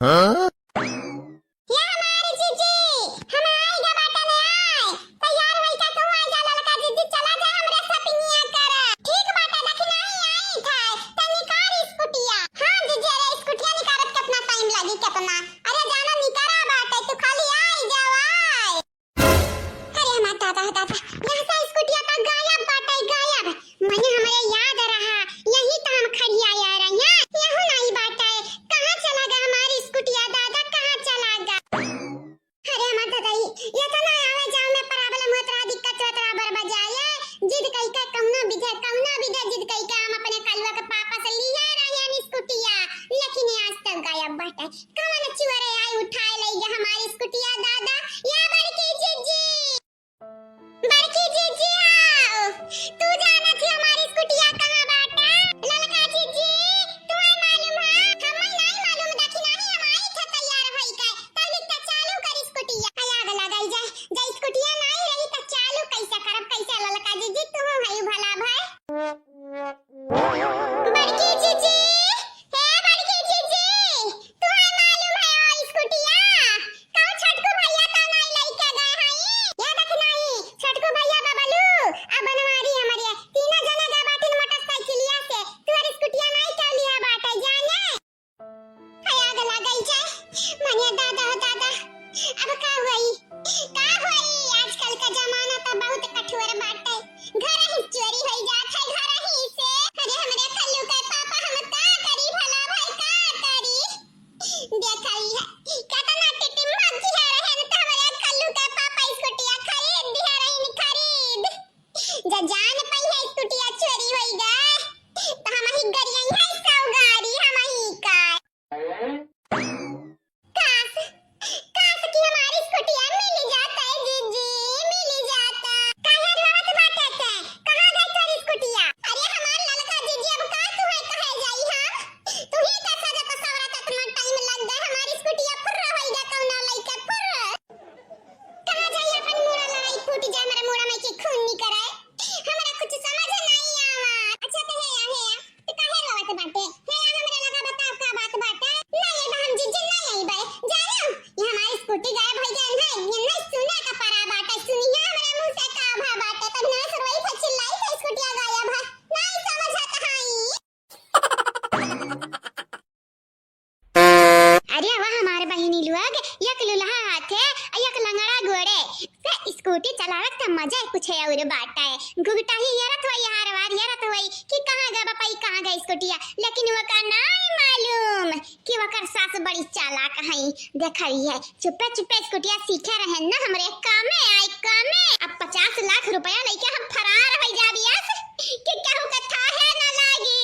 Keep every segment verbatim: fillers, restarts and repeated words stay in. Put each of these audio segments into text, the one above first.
हाँ? या हमार जीजी, हम आइगा बाटन आए। तैयार होइका तू आइजा ललका जीजी, चला जा हमरे शॉपिंगिया करे। ठीक बाटे, लेकिन आई, आई था, तनी निकार स्कूटिया। हाँ जीजी, अरे स्कूटिया निकारत केतना टाइम लागी, केतना? अरे जाना निकारा बाटे, तू खाली आई जावा। अरे हमार दादा, दादा, यहाँ से स्कूटिया तो गायब बाटे, गायब। मने हमरे याद रहा, यही तो हम खड़िया आ रही हैं। यहू नहीं बाटे, कहाँ चला गया हमारी स्कूटिया दादा, कहाँ चला गया? अरे हमार दादा, ये तो ना आवे जाओ में problem होत रहा, दिक्कत होत रहा, बड़ बजाए। जिद कई के कौनो विधे, कौनो विधे जिद कई के हम अपने कलुआ के पापा से लिया रहे हैं स्कूटिया, लेकिन ये आज तक गायब बाटे। कौन चुअरे आई उठाए लई गया हमारी स्कूटिया दादा? या बड़की जीजी, बड़की जीजी आओ, तू जाना थी हमारी स्कूटिया कहाँ बाटा? ललका जीजी, तुम्हें मालूम है? हमें नहीं मालूम, देखी नहीं, हम आई थे तैयार होई के, पहले तो चालू कर स्कूटिया। आग लगाई जाए, जब स्कूटिया नहीं रही तो चालू कैसे करब, कैसे ललका जीजी, तू है भला भाई। बड़की जीजी, हे बड़की जीजी, तुम्हें मालूम है ओ स्कूटिया? कहूँ छोटकू भैया तो नहीं लइके गए हई? या देख नहीं, छोटकू भैया बबलू, आ बनवारी हमरे, तीनों जने गए बाटिन मोटरसाइकिलिया से, तुहर स्कूटिया नहीं क्यों लिया बाटे जाने? हाय, आग लागल जाए। मने दादा हो दादा, अब का होई? का होई? आजकल का जमाना तो बहुत कठोर बाटे। घर ही चोरी होई जात है, घर ही से। अरे हमरे कल्लू के पापा, हम का करी भला भाई, का करी? देखा ही है, केतना टिटिम मत दिया रहे न, तो हमरे कल्लू के पापा स्कूटिया खरीद दिया रही, खरीद। जा जान पाई है स्कूटिया चोरी होई गए, तो हम ही गरियई है सौ गाड़ी, हम ही का। काश, काश कि हमारी स्कूटिया मिल जाता है जीजी, मिल जाता। काहे रोवत बाटे ते? कहाँ गई तोरी स्कूटिया? अरे हमार ललका जीजी, अब का तू है कहे जाई हम? तू ही तो सजत सवरत इतना टाइम लग गए, हमारी स्कूटिया फुर्र होई गया कौना लइके फुर्र। कहाँ जाई अपन मूड़ा लड़ाई फूट जाए, हमारे मूड़ा में की खून निकरे। हमरा कुछ समझ नहीं आवा। अच्छा तो हे या, हे या, तो काहे रोवत बाटे? हे या, हमरा लगा बताओ का बात बाटे? नहीं, बहन जी, जी, नहीं आई बे। जानो, ये हमारी स्कूटी गायब हो गई है, ये नहीं सुने का परा बाटे। सुनिए हमरा मुंह से का भा बाटे, तब ना से रोई थे, चिल्लाई थे, स्कूटिया गायब है। नहीं समझत हई। अरे वाह हमारे बहिनी लोग, एक लुलहा हाथे अ एक लंगड़ा गोड़े से स्कूटी चलावत त मजा कुछ और बाटे। घुघटा ही यरत होई, हार वार यरत होई कि कहाँ गए बपई, कहाँ गए स्कूटिया, लेकिन वका नाई मालूम कि वकर सास बड़ी चालाक हई। देखा ही है, चुप्पे चुप्पे स्कूटिया सीखे रहे ना, हमरे कामे आई, कामे। अब पचास लाख रुपया लइके हम फरार हो जाबी अस कि केहू के थाहे न लागी।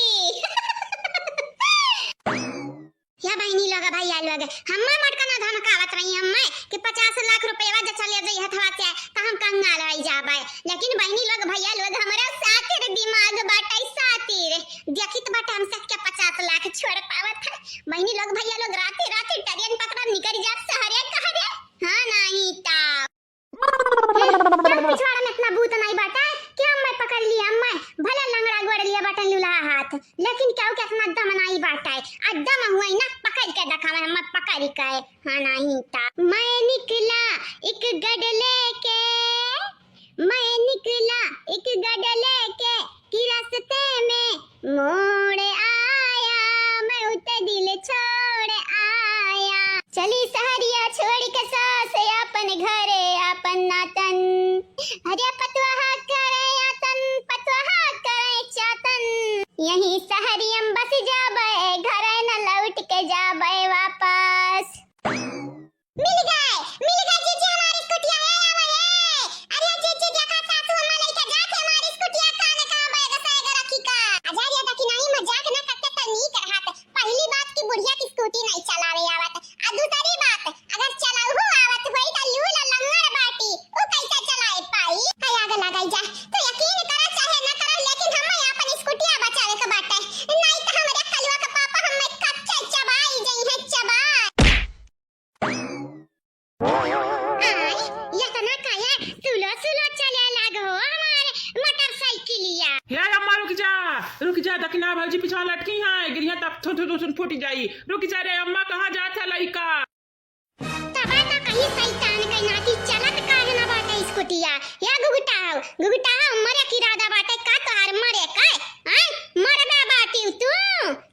या बहिनी लोग, भैया लोग, हम्मे मोटका ना धमकावत रही हम्मे कि पचास लाख रुपया जे चले जाई हथवा से, त हम कंगाल हो जाबे। लेकिन बहिनी लोग, भैया लोग, हमरा सातिर दिमाग बाटे, सातिर। देखित बाटे हम सबके पचास लाख छोड़ पावत है। बहिनी लोग, भैया लोग, राते राते ट्रेन पकड़ा निकल जात सहरे कहरे। हाँ, नहीं ता। हम्म, सब पिछवाड़ा में इतना भूत नहीं बाटे कि हम्मे पकड़ लिया, हम्मे भले लंगड़ा गोड़ लिया बाटे लूल्हा हाथ, लेकिन केहू के इतना दम नहीं बाटे। आ दम हुए ना, पकड़ के देखावे, हम्मे पकड़ के। हाँ, नहीं ता। मैं निकला एक गढ़ लेके, मैं निकला एक गढ़ लेके कि रास्ते में मोड़ आया, मैं उते दिल छोड़ आया। चली सहरिया छोड़ के सास अपन घरे अपन नातन। अरे पतवाह करे आतन, पतवाह करे चातन। यहीं सहरियम बस जाबे, घरे न लौट के जाबे वापस। मिल गए, मिल गए जीजी हमारी स्कूटिया, ए आवा ए। अरे जीजी देखा सासू अम्मा लइके जात है हमारी स्कूटिया, काने कहाँ बैग से एगो रखी का। अजय ये देखी नहीं मजाक ना करते तो नीक रहत। पहली बात कि बुढ़िया की स्कूटी नहीं चलावे आवत, आ दूसरी बात अगर चलाऊ आवत होई तो लूल लंगड़ बाटी, उ कैसे चलाए पाई? है आग लगाई जा, तो यकीन करा चाहे ना करा, लेकिन हम अपन स्कूटिया बचावे के बाटे, नहीं तो हमरे कलुआ के पापा हमें कच्चे चबाई जई है, चबाई। आय, यतना काया सुलो सुलो चले लागो हमार मोटरसाइकिलिया। हे अम्मा रुक जा, रुक जा, कि ना भौजी, पिछवा लटकी है, गिरिया तब थु, थु, थु, थु, फूट जाई। रुक जा रे अम्मा, कहाँ जात है लइका? तबा तो कहीं शैतान के नाती चलत काहे ना बाटे स्कूटिया। या घुघुटाव, घुघुटाव, मरे के इरादा बाटे का तोहार मरे के? आय, मरबे बाटी तू।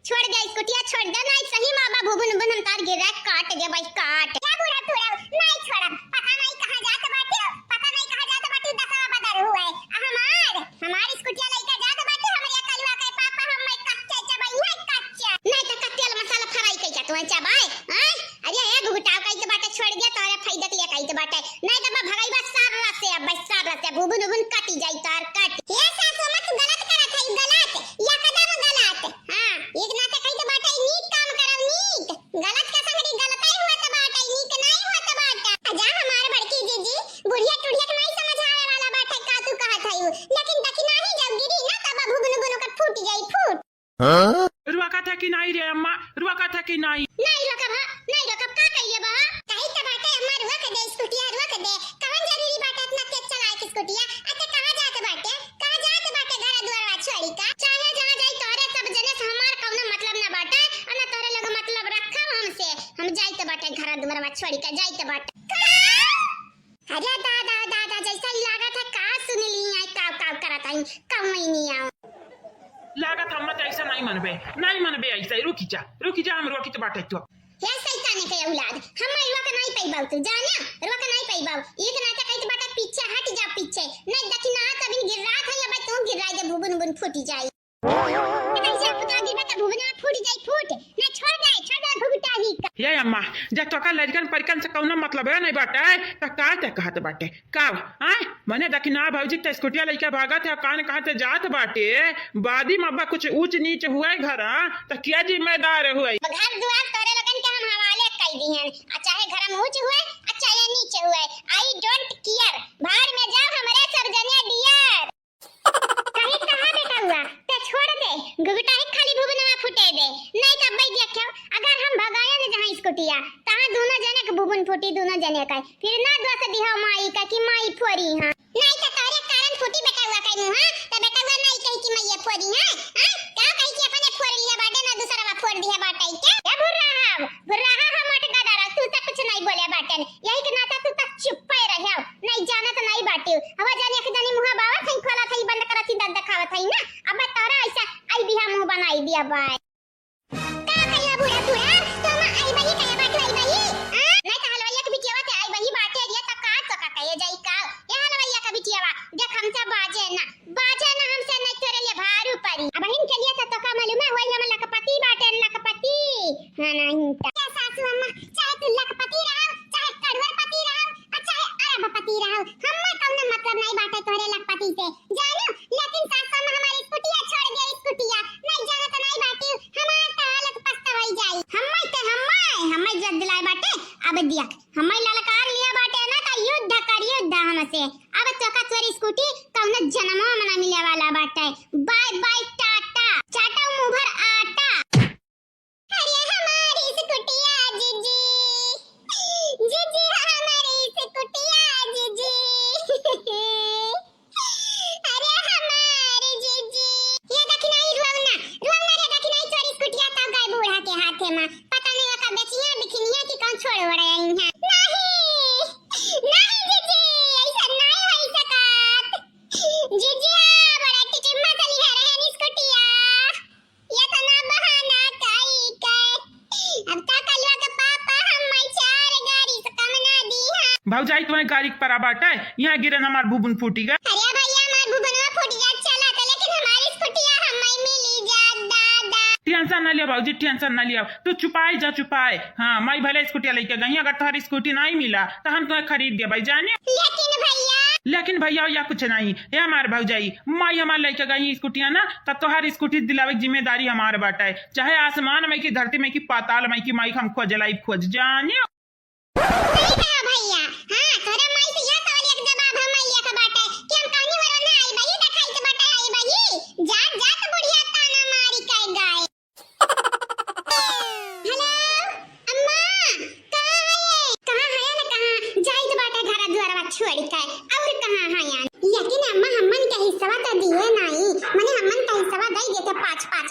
छोड़ दे स्कूटिया, छोड़ दे, नहीं सही में बाबा भुबुन बुन हम तार गिरा काट दे भाई, काट। या बूढ़ा तू रहो, नहीं छोड़ब। पता नहीं कहाँ जात बाटे, पता नहीं कहाँ जात बाटे, दसवा बदर हुए। आ हमार, हमार स्कूटिया लइका जात बाटे, हमरे कलुआ के पापा, हम मैं कच्चे चबाई है, कच्चे। नहीं तो का तेल मसाला fry कइके तू चबाए, आय? अरे ए घुघुटाव कहित बाटे, छोड़ दे, तोरे फायदा के लिए कहित बाटे। नहीं तो मैं भगाई बस सार से, अब बस सार से, भुबुन उबुन कटी जाई तार कट। ए सासू अम्मा, तू गलत करत है, गलत, एकदम गलत। हाँ, एक नाते कहित बाटे, नीक काम करब, नीक। गलत के संगरी गलत ही होत बाटे, नीक नहीं होत बाटे। जा हमार बड़की जीजी, बुढ़िया टुढ़िया के नहीं समझ आवे वाला बाटे, का तू कहत है उ। लेकिन दखिनाही जब गिरी ना, तब भुबुन उबुन ओकर फूट जाई, फूट। हाँ? रुआ का था कि नहीं रे अम्मा, रुआ का था कि नहीं? नहीं रोकब, हाँ, नहीं रोकब, का कहिए बा? कही तो बाटे अम्मा, रुआ के दे, स्कूटिया रुआ के दे। कवन जरूरी बाटे इतना तेज चलाए के स्कूटिया? अच्छा, कहाँ जात बाटे? कहाँ जात बाटे घर दुआरवा छोड़ी का? चाहे जहाँ जाई तोहरे सब जने से हमार कौनो मतलब ना बाटे, और ना तोहरे लोग मतलब रखब हमसे। हम जाइत बाटे घर दुआरवा छोड़ी का, जाइत बाटे। का? अरे दादा, दादा, जैसा ही लागत है का सुन ली है, काव काव करत है, कौन नहीं आओ। लागत हम तो ऐसा नहीं मनबे, नहीं मनबे ऐसा, रुकी जा, रुकी जा, हम रोकित बाटे तो। हे शैताने के औलाद, हम रुआ के नहीं पैबाऊ तू, जाना, रुआ के नहीं पैबाऊ। एक नाते कहित बाटे पीछे हट जा पीछे, नहीं दखिना तबिन गिर्रात है, अब तू गिर्राई दे भुबुन बुन फूटी जाई। कैसे पुता गिरबे तो भुबुन फूट जाई फूट, ना छोड़ दे, छोड़ दे घुघुटा ही का। ये अम्मा, जब तोका लड़कन परिकन से कौनो मतलब है नहीं बाटे, तो का ते कहत बाटे? का, आय? मने दखिना भौजी ते स्कूटिया लइके भागत है, कान कहाँ ते जात बाटे, बादी में अब्बा कुछ ऊंच नीच हुए घर, तो क्या जिम्मेदार हुए? घर दुआर तोरे लोगन के हम हवाले कई दिहन, आ चाहे घर में ऊंच हुए, आ चाहे नीच हुए, I don't care, भाड़ में जाओ हमरे सब जने dear। कहीं कहा बेटा हुआ, ते छोड़ दे, घुघुटा ही खाली भुबनवा फूटे दे, नहीं तो अब्बे देखियो, अगर हम भगाया न जहाँ स्कूटिया, तहाँ दोनों जने के भुबुन फूटी, दोनों जने का। फिर ना दोष दिहो माई का कि माई फोरी हाँ। नहीं तो तोरे कारण फूटी बेटउआ के मुँह, तो बेटउआ नहीं कही कि मैया फोरी है, हाँ? का कही कि अपने फोर लिया बाटे ना दूसरा बा फोर दिया बाटे क्या? ए भुर्राहा, भुर्राहा हम अटका दारा, तू तो कुछ नहीं बोले बाटे, यही के नाता तू तो चुप्पे रहे, नहीं जानत नहीं बाटे। अब जान एक जनी मुँह बावत है, खोलत है, बंद करत ही, दंद देखावत है ना, अब तोरा ऐसा आई बिहा मुँह बनाई दिया बाय। का कहियो बूढ़ा बूढ़ा, तो हम आई बही कहे बाटू आई बही? आ? नहीं तो हलवाइया के बिटियावा ते आई बही बाटे रिया त का तो का कहे जाई का? ये हलवाइया का बिटियावा, देख हमसे बाजे ना, बाजे ना हमसे नहीं तोरे लिए भारू परी। अब इनके लिए तो, तो का मालूम है, वही हम लखपति बाटे, लखपति। हाँ नहीं तो। क्या सासू अम्मा, चाहे तू लखपति रहो, चाहे करोड़पति रहो, आ चाहे अरबपति रहो, हमें कौनो मतलब नहीं बाटे तोरे लखपति से। जानू, लेकिन सास अम्मा हमारी स्कूटिया छोड़ दे, स्कूटिया। नहीं जाना तो नहीं बाटी, हमार तो हालत पछतावई जाई। हम्मे ते हम्मे, हम्मे जद दिलाए बाटे, अब दिया। हम्मे ललकार लिया बाटे ना, तो युद्ध कर, युद्ध हमसे। अब तोका तोरी स्कूटी कौनो जन्मो में ना मिले वाला बाटे। Bye bye, टाटा। चाटा मुँह भर आटा। अरे हमारी स्कूटिया जीजी, जीजी हमारी स्कूटिया जीजी। अरे हमारी जीजी। ये दखिनाई रुआवना, रुआवना रे दखिनाई चोरी स्कूटिया तब गए बूढ़ा के हाथे में। पता नहीं ओका बेचिया बिखिनिया कि कौन छोड़ ओड़े आई हैं। नहीं, नहीं जीजी, ऐसा नहीं होई सकत। जीजी, बड़ा टिटिम्मा चली है रहनी स्कूटिया। ये तो ना बहाना काई के। अब का कलवा के पापा हम मैं चार गाड़ी से कम ना दी हाँ। भौजाई तुम्हें गाड़ी के परा बाटे, यहाँ गिरन हमार भुबुन फूटी गए। अरे भैया, हमार भुबुनवा फूट गया, चला तो, लेकिन हमारी स्कूटिया हम मैं मिली जा दादा। Tension ना लिया भौजी, tension ना लिया, तू चुपाए जा, चुपाए। हाँ, मैं भले स्कूटिया लेके गई, अगर तुम्हारी स्कूटी नहीं मिला तो हम तुम्हें खरीद दे भाई जाने। लेकिन भैया। लेकिन भैया या कुछ नहीं, ये हमार भौजाई, माई हमार लइके गई स्कूटिया ना, तब तोहार स्कूटी दिलावे के जिम्मेदारी हमार बाटे, चाहे आसमान में की, धरती में की, पाताल में की, माई हम खोज लाई, खोज जाने। सही कहा भैया। हाँ, तोरे माई से यह सवाल एक जवाब हम माई लेके बाटे कि हम कहनी वरो ना आई बही, देखाई तो बाटे आई बही। जात जात बुढ़िया ताना मारी के गए। हेलो, अम्मा, कहाँ है? कहाँ है ना कहाँ? जाइत बाटे घर दुआरवा छोड़ के। और कहाँ है यार? लेकिन अम्मा, हमन के हिस्सा तो दिए नहीं। मने हमन के हिस्सा दे देते पाँच पाँच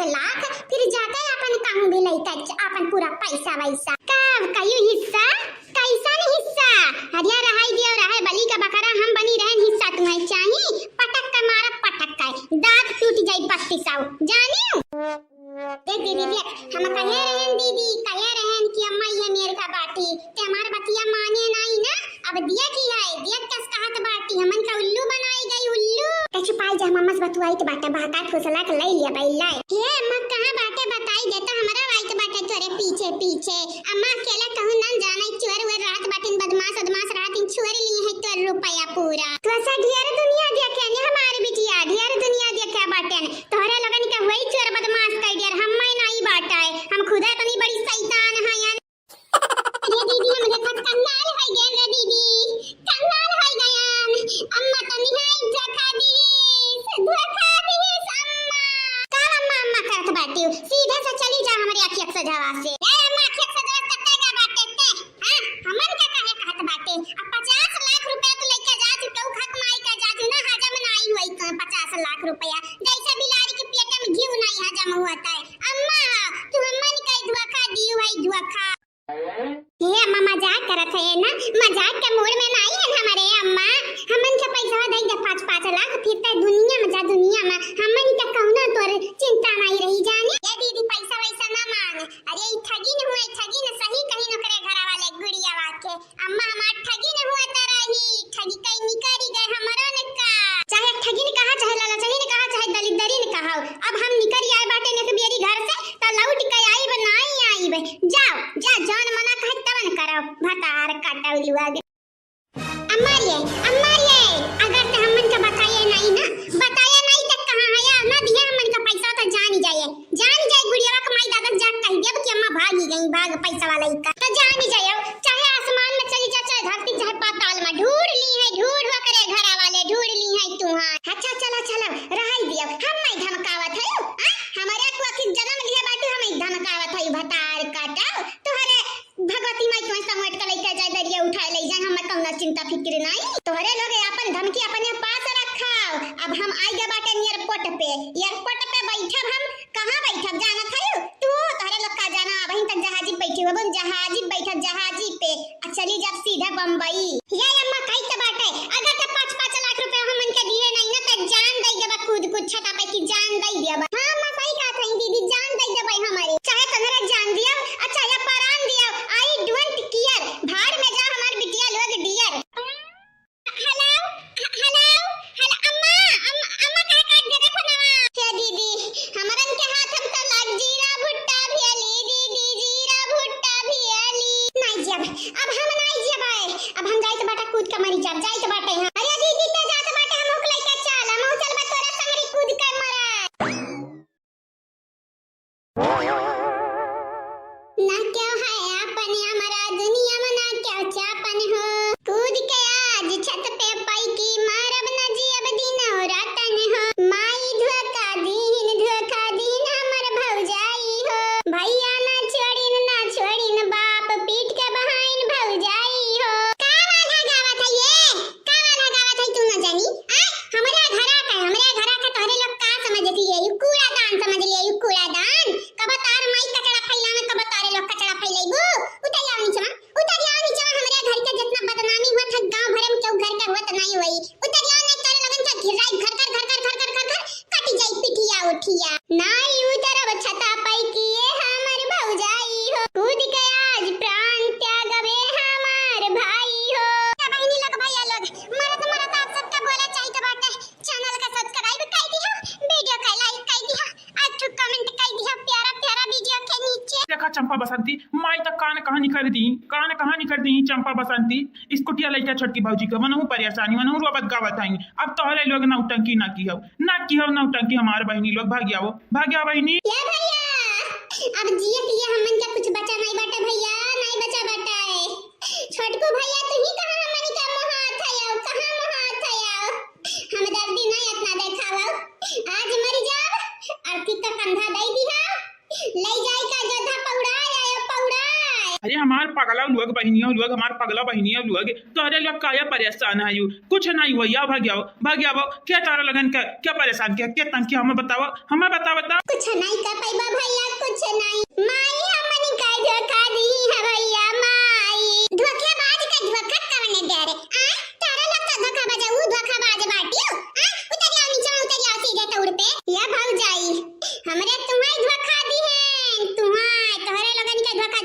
हिस्सा वैसा। का कहियो हिस्सा? कैसन हिस्सा? हरिया रहाई दियो, रहे बलि का बकरा, हम बनी रहन हिस्सा तुम्हें चाही? पटक के मारा, पटक के दांत टूट जाई बत्तीस आउ, जानियो? देख दीदी, देख, हम कहे रहन दीदी, कहे रहन कि अम्मा ये मेर का बाटी, ते हमार बतिया माने नाई ना। अब दिया की है, दिया कस कहत बाटी, हमन का उल्लू बनाई गई, उल्लू। ते चुपाई जा, हम अम्मा से बतुआई तो बाटे, बहका फुसला के लई लिया बैला। हे अम्मा, कहाँ बाटे बताई देता, हमरा वाई तो बाटे तोरे पीछे पीछे। अम्मा अकेला कहूँ ना जाने, चोर वर रात बाटिन, बदमाश बदमाश रातिन, चोर ली है तोर रुपया पूरा। तो ऐसा ढेर दुनिया देखे ने हमार बिटिया, ढेर दुनिया देखे बाटेन। तोहरे लोगन के वही चोर बदमाश कह दिया, हम मैं नहीं बाटा है, हम खुदा इतनी बड़ी शैतान है यार। अरे दीदी, हम देखत कंगाल हो गए रे दीदी, कंगाल हो गए। अम्मा तो निहाई धोखा दीस, धोखा दीस अम्मा। का अम्मा अम्मा करत बाटी? सीधे से चली जा हमरे अखिया से जवा से। ए अम्मा, अखिया से जवा कत्ते का बाटे ते? हाँ, हमन का काहे कहत बाटे? अब पचास लाख रुपया तू लेके जा, तू केहू खक माई का जा, तू ना हजम ना आई होई तो पचास लाख रुपया। जैसे बिलारी के पेट में घी नहीं हजम हुआ था। अम्मा, तू हमन का धोखा दी हुई धोखा। ये अम्मा मजाक करत है ना, मजाक के मूड में नहीं है हमारे अम्मा। हमन के पैसा दे दे पाँच पाँच लाख, फिर ते दुनिया में जा, दुनिया में हमन के कौनो तोर चिंता नहीं रही जाने। ये दीदी पैसा वैसा ना मांग, अरे ई ठगी न हुए, ठगी न सही कहीं नौकरे घरा वाले गुड़िया वाके। अम्मा हमार ठगी न हुआ त रही, ठगी कहीं निकरी गए हमरो न का। चाहे ठगी न कहा, चाहे लालचही न कहा, चाहे दलिद्दरी न कहा, अब हम निकरी आए बाटे नेक बेरी घर से, त लौट के आइब नाई आइब। जाओ, जा जौन मना कहे तवन करो, भतार काटौलुआ गे। अम्मा रे, अम्मा रे, अगर ते हमन का बताए नाई ना, बताए नाई त कहाँ है या ना दिया हमन का पैसा त जानी जाए, जानी जाए गुड़ियावा के माई दादा जाके कह देब कि अम्मा भागी गई, भाग पैसा वाला इका। त जानी जाए, चाहे आसमान में चली जा, चाहे धरती, चाहे पाताल में, ढूंढ ली है, ढूंढ हो करे घरा वाले, ढूंढ ली है तू। हाँ, अच्छा, चला, चला, रहाई दिया, हम नहीं धमकावत है, आ? हमारे को आखिर जन्म लिया बाटू, हम नहीं धमकावत है, भतार काटा, तोहरे भगवती माई तुम्हें समेट के लेके जाए, दरिया उठाए ले जाए, हमें कौनो चिंता फिक्र नहीं। तोहरे लोग अपन धमकी अपने पास रखाओ। अब हम आई गए बाटे एयरपोर्ट पे, एयरपोर्ट पे बैठब हम। कहाँ बैठब जानत है तू? तोहरे लोग का जाना, अबहीं तक जहाजी बैठी हो, जहाजी बैठब जहाजी पे, आ चली जाब सीधा बम्बई। ये अम्मा कही के बाटे, अगर ते पाँच पाँच लाख रुपया हमन के दिए नहीं ना, त जान दे देबा कूद कूद छता पे की जान दे देबा। हाँ अम्मा सही कहत है दीदी, जान दे देबा हमारे, चाहे तोहरा जान दिया, अच्छा, या परान दिया, I don't care। भाड़ में जा हमार बिटिया लोग dear। Hello, hello, hello, अम्मा, अम्मा, अम्मा, काहे काट देते फोनवा? हे दीदी, हमरन के हाथ हम तो लाग जीरा भुट्टा भियली, दीदी, जीरा भुट्टा भियली। नहीं जब, अब हम नहीं जब आए, अब हम जाइत बाटा कूद के मरी जाब, जाइत बाटे हम। अरे दीदी, ते जात बाटे, हम ओक लइका चल, हम चलबा तोरा संगरी कूद के मरा। ना क्यों है आपन हमरा दुनिया में, ना क्यों चापन हो। कूद के आज छत पे पैकी मारब, ना जियब दिनो रातन हो। माई धोखा दीन, धोखा दीन हमर भौजाई हो। भैया ना छोड़िन, ना छोड़िन बाप पीट के बहाइन भौजाई हो। का वाला गावत है ये? का वाला गावत है तू ना जानी? आ? हमरा घरा के, हमरा घरा के तोहरे लोग का समझ लिए? यू कूड़ादान समझ लिए, यू कूड़ादान। कब तार माई कचड़ा फैला में, कब तारे लोग कचड़ा फैलेबू? उतर जाओ नीचे में, उतर जाओ नीचे में। हमरे घर के जितना बदनामी हुआ था गांव भरे में, केहू घर के हुआ तो नहीं हुई। उतर जाओ, नहीं तारे लोगन के घिराई घर घर घर घर घर घर घर घर कट जाई पिठिया उठिया। नाई उतरब छता पाई किए हमर भौजाई हो। कूद के आज प्राण त्यागबे हमार भाई हो। ए बहिनी लोग, भैया लोग, मरद मरद आप सबके बोले चाहित बाटे, channel का subscribe कर दिया, video का like कर दिया, और एक ठो comment कर दिया प्यारा प्यारा video के नीचे। देखा चंपा बसंती, माई तक कान कहाँ निकर दी, कान कहाँ निकर दी चंपा बसंती। स्कूटिया लइका छोटकी भौजी के, मनहु परेशानी, मनहु रोबत गावत आई। अब तोहरे लोग नौटंकी ना किहौ, ना किहौ नौटंकी हमार बहिनी लोग, भाग आओ, भाग आओ बहिनी। ए भैया, अब जिए के लिए हमन के कुछ बचा नहीं बाटे भैया, नहीं बचा बाटे। छोटकू भैया, तू ही कहाँ हमन के मोहात हयौ, कहाँ मोहात हयौ? हमदर्दी नहीं इतना देखावौ, आज मर जाओ, अर्थी का कंधा दे दिहा। ले जाई का गधा पौड़ाए आयो पौड़ाए। अरे हमार पगला लोग, बहिनिया लोग, हमार पगला बहिनिया लोग, तोहरे लोग काया परेशान है यू? कुछ नहीं हुआ, या भाग आओ, भाग आओ। क्या तारा लगन के, क्या परेशान किया, क्या तंग किया, हमें बताओ, हमें बताओ, बताओ। कुछ नहीं कर पाइबा भैया, कुछ नहीं। माई हमनी का धोखा दी।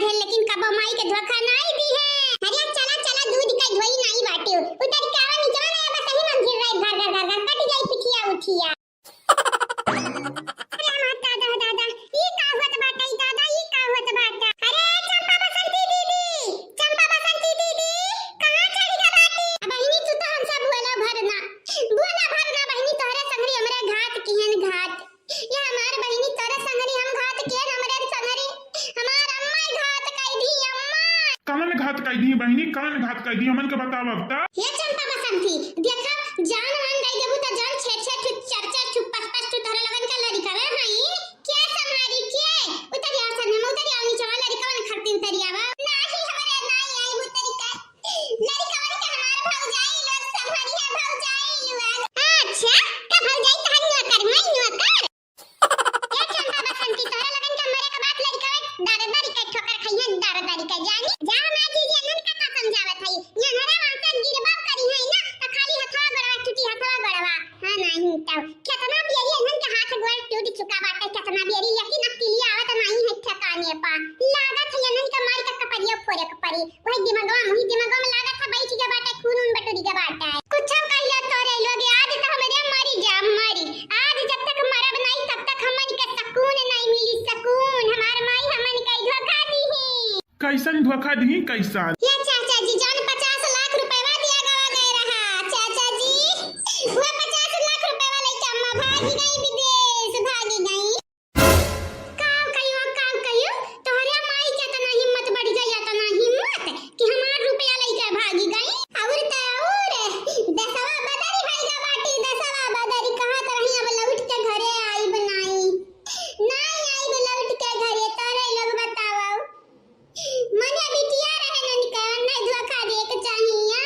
है, लेकिन कबो माई के धोखा नाई दिहे। अरे चला, चला, दूध का धोई नाई बाटे। उतरि के आवा नीचवा ना, बस यही मंदिर रही, घर, घर, घर, घर, कटि जाई पिठिया उठिया। अरे हमार दादा, दादा, ई का होत बाटे, ई दादा, ई का होत बाटे? अरे चंपा बसंती दीदी, चंपा बसंती दीदी, कहाँ चली गा बाटी? बहिनी, तू तो हमसे बोला भर ना, बोला भर ना बहिनी, तोहरे संगरी हमरे घात किहन घात। ये हमार बहिनी, तोहरे संगरी हम घात किहन, हमरे संगरी हमार अम्मा घात कई दी, अम्मा। कवन घात कई दी बहिनी, कवन घात कई दी, हमन के बतावा अब त। हे चंपा बसंती, देखा, जान वान दे देबू त जान, छे छे ठू, चार चार ठू, पाँच पाँच ठू तोहरे लगन का लड़िकवे हई, के संभारी के? उतरि आवा सरना में, उतरि आवा नीचवा, लड़िकवन खरती उतरि आवा। नाही हमरे नाही आई उतरि का। लड़िकवन के हमार भौजाई लोग संभारी है, भौजाई लोग। अच्छा, का भौजाई तहन नौकर, मैं नौकर? ए चंपा बसंती, तोहरा लगन के मरे के बाद लड़िकवे दादा दादी के ठोकर खइहे, दादा दादी के जानी। जा माँ जी, जी अनंत का कसम जावत हई। यहाँ रे वहाँ से गिरबा करी है ना, तो खाली हथवा गोड़वा टूटी, हथवा गोड़वा। हाँ, नहीं तो। केतना बियरी इन्हन के हाथ गोड़ टूट चुका बाटे, केतना बियरी, लेकिन अब तिलिया आवत नाहीं है ठेकाने पा। लागत है इन्हन के मारी के कपरिया फोरे के परी। वही दिमागवा, वही दिमागवा में लागत है बैठ गया बाटे, खून उन बटुरी गया बाटे। कुछ कहियो तोरे लोग, आज तो हमरे मरी जा, मरी। आज जब तक मरब नहीं, तब तक हमन के सुकून नहीं मिली, सुकून। हमार माई हमन के धोखा दी है। कैसन धोखा दिही, कैसन? या चाचा जी, जौन पचास लाख रुपयवा दिया गवा गए रहा, चाचा जी, वो पचास लाख रुपयवा लेके अम्मा भागी गई विदेश, भागी गई। काव कहियो, काव कहियो, तोहरे माई के इतना हिम्मत बढ़ गई, इतना हिम्मत कि हमार रुपया लेके भागी गई। और तो और, दसवा बदरी भइल बाटी, दसवा बदरी। कहत रही अब लौट के घरे आइब नाई, नाई आइब लौट के घरे, तोहरे लोग बतावा। मने बिटिया रहे ननका, नहीं धोखा दे के चाहिया।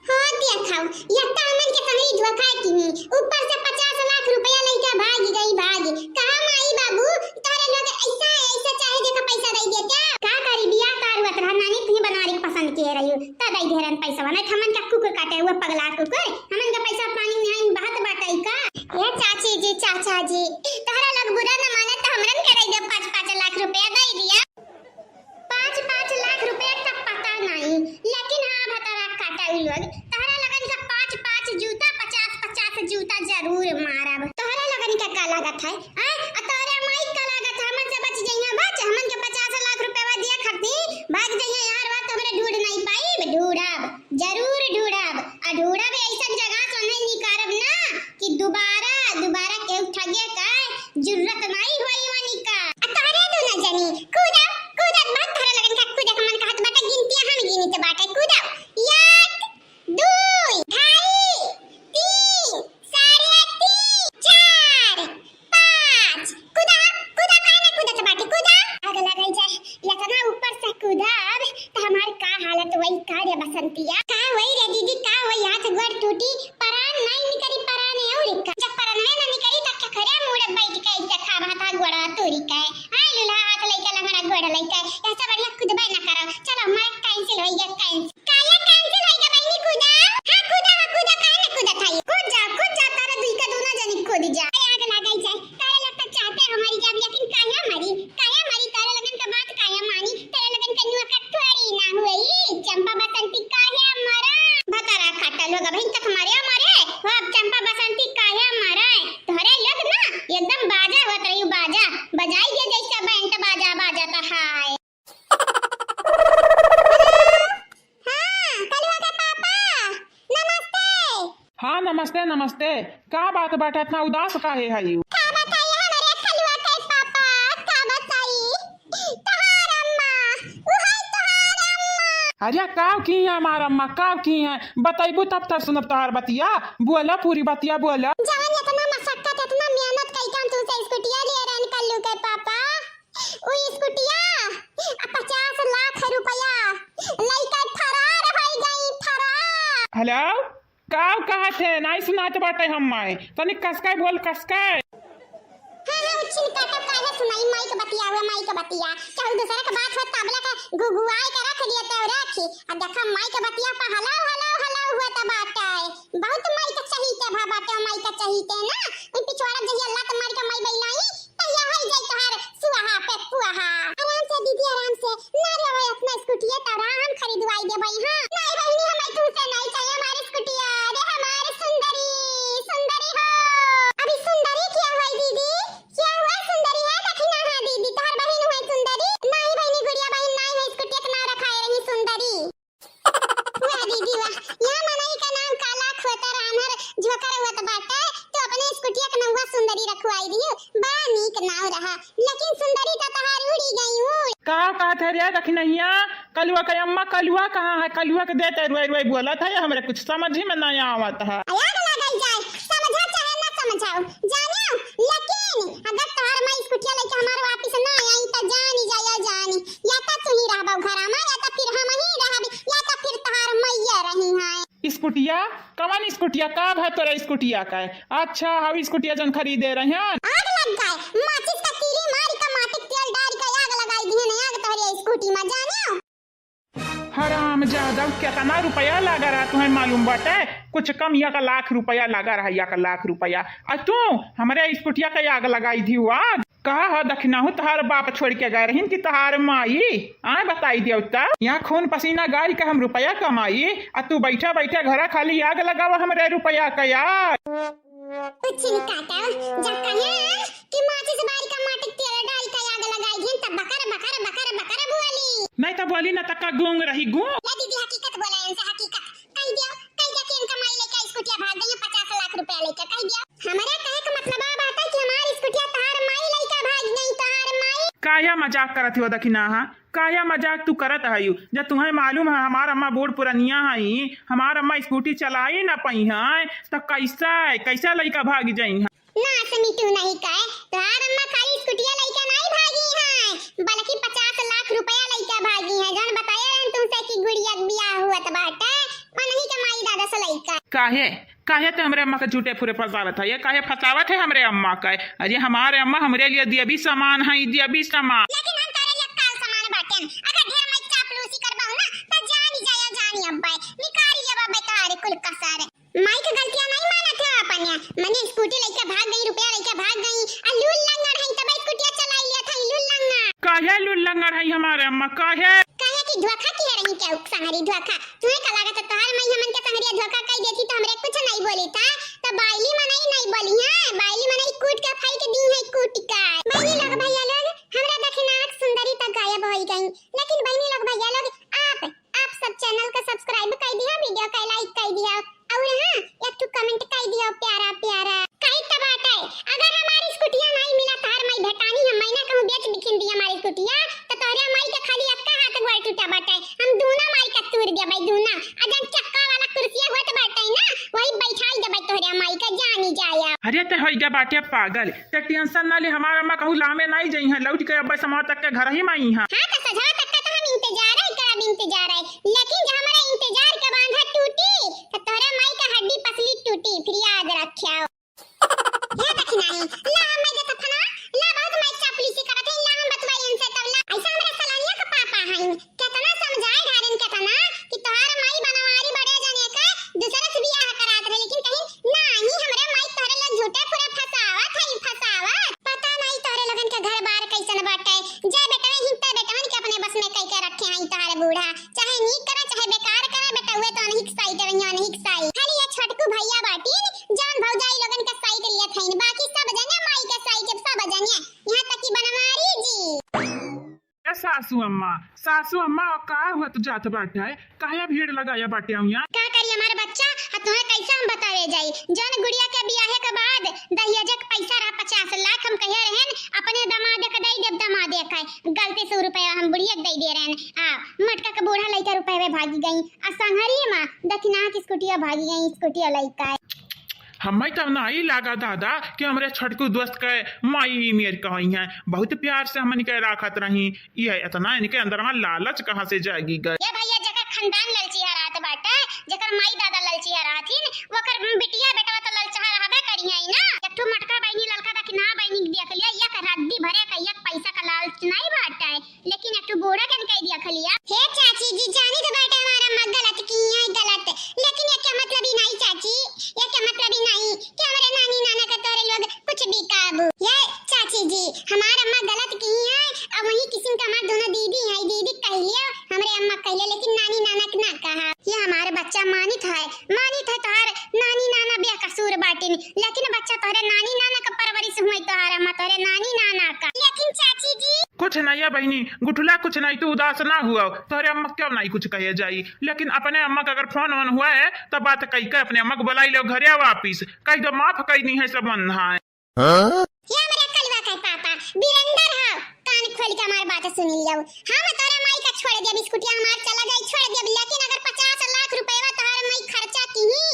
हाँ, देखा, यत्ता हमन के संगे धोखा किनी, ऊपर से पचास लाख रुपया लेके भागी गई, भागी। कहा माई बाबू, तोहरे लोग ऐसा, ऐसा चाहे देखा पैसा दे देते। का करी, बियाह तार हुआ तरह नानी तुही बनारी के पसंद किए रही, त दे दे रहन पैसा, नहीं हमन का कुकुर काटे हुआ पगला कुकुर, हमन का पैसा पानी में बहत बाटे का? ए चाची जी, चाचा जी, तोहरा लोग बुरा न माने त हमरन के दे दे पाँच, पाँच लाख रुपया दे दिया। पाँच पाँच लाख रुपया का पता नहीं, लेकिन हाँ, भतारा काटा उ लोग। तोहरा लगन का पाँच पाँच जूता, पचास पचास जूता जरूर मारब। तोहरा लगन का का लागत है, आय? आ तोहरा माई का लागत है, हमन से बच जइहा, बच। हमन के पचास लाख रुपया दिया खरती, भाग जइहा यार, बात हमरे ढूंढ नहीं पाइब, ढूंढब, जरूर ढूंढब। आ ढूंढब ऐसन जगह से उन्हें निकारब ना कि दोबारा, दोबारा केहू ठगे का जुर्रत नहीं होई वनी का। आ तोहरे दोनों जनी कूदा, कूदा, बहुत तोहरे लगन का कूदा का मन कहत बाटे, गिनतिया हम गिनित बाटे, कूदा। एक, दुई, ढाई, तीन, साढ़े तीन, चार, पाँच। कूदा, कूदा, काहे ना कूदत बाटे, कूदा। आग लगल जाए, इतना ऊपर से कूदब, त हमार का हालत होई, का रे बसंतिया? का होई रे दीदी, का होई? हाथ गोड़ टूटी, परान नाई निकरी, परान है और का। जब परानवे ना निकरी, त केकरे मुड़े बैठ के ऐसे खाब, हाथ गोड़ तोरी के। हाय लूल्हा हाथ लइके, लंगड़ा गोड़ लइके, ऐसे बढ़िया कूदबे ना करो। चलो, हमारा cancel होई गया, cancel। काहे cancel होई गया बहिनी, कूदा? हाँ, कूदा, हाँ, कूदा, काहे ना कूदत हई? कूद जा, कूद जा, तारा दुई का दोनों जनी कूद जा। आग लागल जाए, तारे लोग तो चाहते हमारी जान, लेकिन काहे मरी? काहे मरी? तारे लगन का बात काहे मानी? तारे लगन का नुआ का थोड़ी ना हुई। चंपा बसंती काहे मरा? भतारा काटा लोग अबहिन तक मरे मरे। हो अब चंपा बसंती काहे मरा? तोहरे लोग ना एकदम बाजा होत रही, बाजा। बजाई दे जैसे बैंड बाजा बाजत है। हाँ, कलुआ के पापा, नमस्ते। हाँ, नमस्ते, नमस्ते। का बात बाटे, इतना उदास काहे हयू? का बताई हमरे कलुआ के पापा, का बताई? तोहार अम्मा, उहै तोहार अम्मा। अरे, काव की है हमार अम्मा, काव की है? बतैबू तब त सुनब तोहार बतिया। बोला, पूरी बतिया बोला। जवन इतना मशक्कत, इतना मेहनत कई के हम तुमसे स्कूटिया लिए रहन कल्लू के पापा, उ स्कूटिया आ पचास लाख रुपया लइके फरार होइ गई, फरार। हेलो, का कहत है? नाई सुनात बाटे हम्मे। तनी कसके बोल, कसके। हाँ, हाँ, उछिन काटो, काहे सुनाई माई के बतिया हुआ, माई के बतिया। चाहे दूसरा के बात हो, तबला के घुघुआई के रख दिए ते रखी। आ देखा माई के बतिया पर हलाओ, हलाओ, हलाओ हुआ त बाटे। बहुत माई के चहीते भा बाटे, माई के चहीते ना। उन पिछवाड़ा जहिया लात मार के माई बैलाई, तहिया होई जाई तोहार सुआहा पे पुआहा। आराम से दीदी, आराम से। ना अरे दखिनहिया, कलुआ के अम्मा, कलुआ कहाँ है? कलुआ के देते रुआई रुआई बोलत है, हमरे कुछ समझ ही में नहीं आवत है। आग लगाई जाए, समझा चाहे ना समझाओ, जानियो, लेकिन अगर तोहार माई स्कूटिया लेके हमारे वापिस ना आई तो जानी जाया जानी, या तो तू ही रहबा घर में, या तो फिर हम ही रहबी, या तो फिर तोहार मैया रही हैं। स्कूटिया? कवन स्कूटिया? का है तोरा स्कूटिया का? अच्छा, हऊ स्कूटिया जौन खरीदे रहन। आग लग गए, माचिस का तीली मारी का माटी के तेल डाल के आग लगाई दिहन, आग तोहरे स्कूटी में, जानियो। हराम जादा, केतना रुपया लगा रहा तुम्हें मालूम बाटे? कुछ कम एक लाख रुपया लगा रहा, एक लाख रुपया। आ तू हमरे स्कूटिया का आग लगाई दी आग। कहा ह दखिनहू तोहार बाप छोड़ के गए रहिन कि तोहार माई? आए बताई दियो त। यहाँ खून पसीना गारी के हम रुपया कमाई, आ तू बैठा बैठा घरा खाली आग लगावा हमरे रुपया का आग। उछिन काटा, जब कहे कि माचिस बारी का माटी के तेल डाल के आग लगाई दिहन, तब बकर, बकर, बकर, बकर बोली। नहीं तो बोली ना, तक्का गूंग रही, गूंग। ले दीदी, हकीकत बोला इनसे, हकीकत। कह दिया, कह दिया कि इनका माई लेके स्कूटिया भाग गई है पचास लाख रुपया लेके, कह दिया। हमारे कहे का मतलब आ बात है कि हमारी स्कूटिया तोहार माई लेके भाग गई, तोहार माई। काया मजाक करत हो दखिनहा? काया मजाक तू करत हयू? जब तुम्हें मालूम है हमार अम्मा बूढ़ पुरनिया हई, हमार अम्मा स्कूटी चलाई ना पई हैं, तो कैसे, कैसे लइका भाग जाई हैं? ना, समी तू नहीं कहे, तोहार अम्मा खाली स्कूटिया लइका नहीं भागी हैं, बल्कि पचास लाख रुपया लइका भागी हैं, जौन बताए रहन तुमसे कि गुड़िया के बियाह हुआ त बाटे, उन्हीं के माई दादा से लइका। काहे? काहे ते हमरे अम्मा के झूठे फुरे फंसावत है? ये काहे फंसावत है हमरे अम्मा का? अरे हमारे अम्मा हमरे लिए देवी समान है, देवी समान। लेकिन हम तोरे लिए काल समान बाटेन। अगर ढेर माई चापलूसी करबहु ना, त जानी जाया जानी अब्बे। निकाली लेबा बे तोहरे कुल कसर। माई के गलतियां नहीं मानत है अपन। मने स्कूटी लेके भाग गई, रुपया लेके भाग गई। आ लूल लंगड़ है, तब स्कूटिया चलाई लिया था, लूल लंगड़। काहे लूल लंगड़ है हमारे अम्मा, काहे? काहे कि धोखा किहे रही क्या संगरी धोखा? तुहे का लागत है, तोहार माई हमन के संगरिया धोखा कई देती तो हमरे कुछ नहीं बोली था, तो बाइली मनई नहीं बोली है, बाइली मनई कूट के फेंक दी है, कूट के। बहनी लोग, भैया लोग, हमरा दखिनहा के सुंदरी तक गायब होई गई, लेकिन बहनी लोग, भैया लोग, आप, आप सब channel का subscribe कई दिया, video का like कई दिया, और हाँ, एक ठो comment कई दिया प्यारा प्यारा। कई त बात है, अगर हमारी स्कूटिया नहीं मिला, तोहार माई भेटानी, हम महीना कहूँ बेच बिकिन दी हमारी स्कूटिया, तो तोहरे माई के खाली एक्का हाथ गोड़ टूटा बाटे, हम दूना माई का तूर देबै, दूना। आ जौन चक्का वाला कुर्सिया होत बाटे ना, वही बैठाई देबै तोहरे माई का, जानी जाया। अरे ते होई गा बाटे पागल, ते tension ना ले, हमार अम्मा कहूँ लामे नाई जइहैं, लौट के अब्बे समवा तक के घर ही में अइहैं। हाँ, तो सजवा तक का तो हम इंतजार है, करब इंतजार है, लेकिन जब हमारे इंतजार के बांधा टूटी, तो तोहरे माई का हड्डी पसली टूटी, फिर याद रखियो। हे दखिनही, ला हम मैं जैसा फना, ला बहुत मैं चापलूसी करत है, ला हम बतवाई इनसे तब ला। ऐसा हमरे सलोनिया का पापा हैं, केतना समझाए ढारेन केतना, कि तोहार माई बनवारी बड़े जने का दूसरे से बियाह करात रहे, लेकिन कहीं नाही, हमरे माई तोहरे लोग झूठे पूरा फसावत है, फसावत। पता नाही तोहरे लोगन के घर बार कैसन बाटे, जे बेटवे हिंते बेटवन के अपने बस में कई के रखे हैं तोहार बूढ़ा। चाहे नीक करा, चाहे बेकार करा, बेटउए तो अनहिक साइड रहिया, अनहिक साइड। खाली ये छोटकू भैया बाटिन, जौन भौजाई लोगन के साइड लियत हईन, बाकी सब जने माई के साइड, सब जने, यहाँ तक कि बनवारी जी। ए सासू अम्मा, सासू अम्मा, का हुआ तू जात बाटे? काहे भीड़ लगाया बाटे हुआ? का करी हमार बच्चा, आ तुहे कैसे हम बतावे जाई? जौन गुड़िया के बियाहे के बाद दहेज के पैसा रहा पचास लाख, हम कहे रहन अपने दमाद के दे देब, दमाद के। गलती से उ रुपया हम बुढ़िया के दे दे रहन। आ मटका के बूढ़ा लइका रुपया में भागी गई। आ संघरी माँ दखिनहा की स्कूटिया भागी गई, स्कूटिया लइका। हमें तब नहीं लागा दादा कि हमरे छोटकू दोस्त के माई ई मेर कहई हैं। बहुत प्यार से हमन के राखत रही। ये इतना इनके अंदर में लालच कहाँ से जागी गए? ये भैया, जेकर खानदान ललचिया रहत बाटे, जेकर माई दादा ललचिया रहथिन, ओकर बिटिया बेटवा तो ललचहा रहबे करिहैं ना। एक ठो मोटका बहिनी, ललका दखिनहा बहिनी के देख लिया, एक रद्दी भरे का एक पैसा का लालच नहीं बाटे, लेकिन एक ठो बूढ़ा के कह दिया खलिया। हे चाची जी, जानी तो बाटे हमार अम्मा गलत की है, गलत, लेकिन ये क्या मतलब ही नहीं चाची, ये क्या मतलब ही नहीं कि हमारे नानी नाना के तोरे लोग कुछ भी काबू। ये चाची जी, हमार अम्मा गलत की है, अब वही किस्म का हमार दोनों दीदी है, दीदी कह लियो, हमरे अम्मा कह लियो, लेकिन नानी नाना के ना कहा। ये हमार बच्चा मानित है, मानित है तोहार नानी नाना बेकसूर बाटिन, लेकिन बच्चा तोहरे नानी नाना का परवरिश हुई, तोहार अम्मा तोहरे नानी नाना का। लेकिन चाची जी। कुछ नहीं है बहिनी, गुठला कुछ नहीं, तू उदास ना हुआ, तोहरे अम्मा क्यों नहीं कुछ कहे जाई, लेकिन अपने अम्मा का अगर फोन वोन हुआ है तो बात कही के अपने अम्मा को बुलाई लो घरे वापिस, कही दो माफ कही नहीं है सब मन है। हाँ? ये हमरे कलवा के पापा बीरेंदर हो, तो कान खोल के हमार बात सुन लियो। हम तोरे माई का छोड़ देब, स्कूटिया हमार चला जाई, छोड़ देब, लेकिन अगर पचास लाख रुपया तोहर माई खर्चा किही,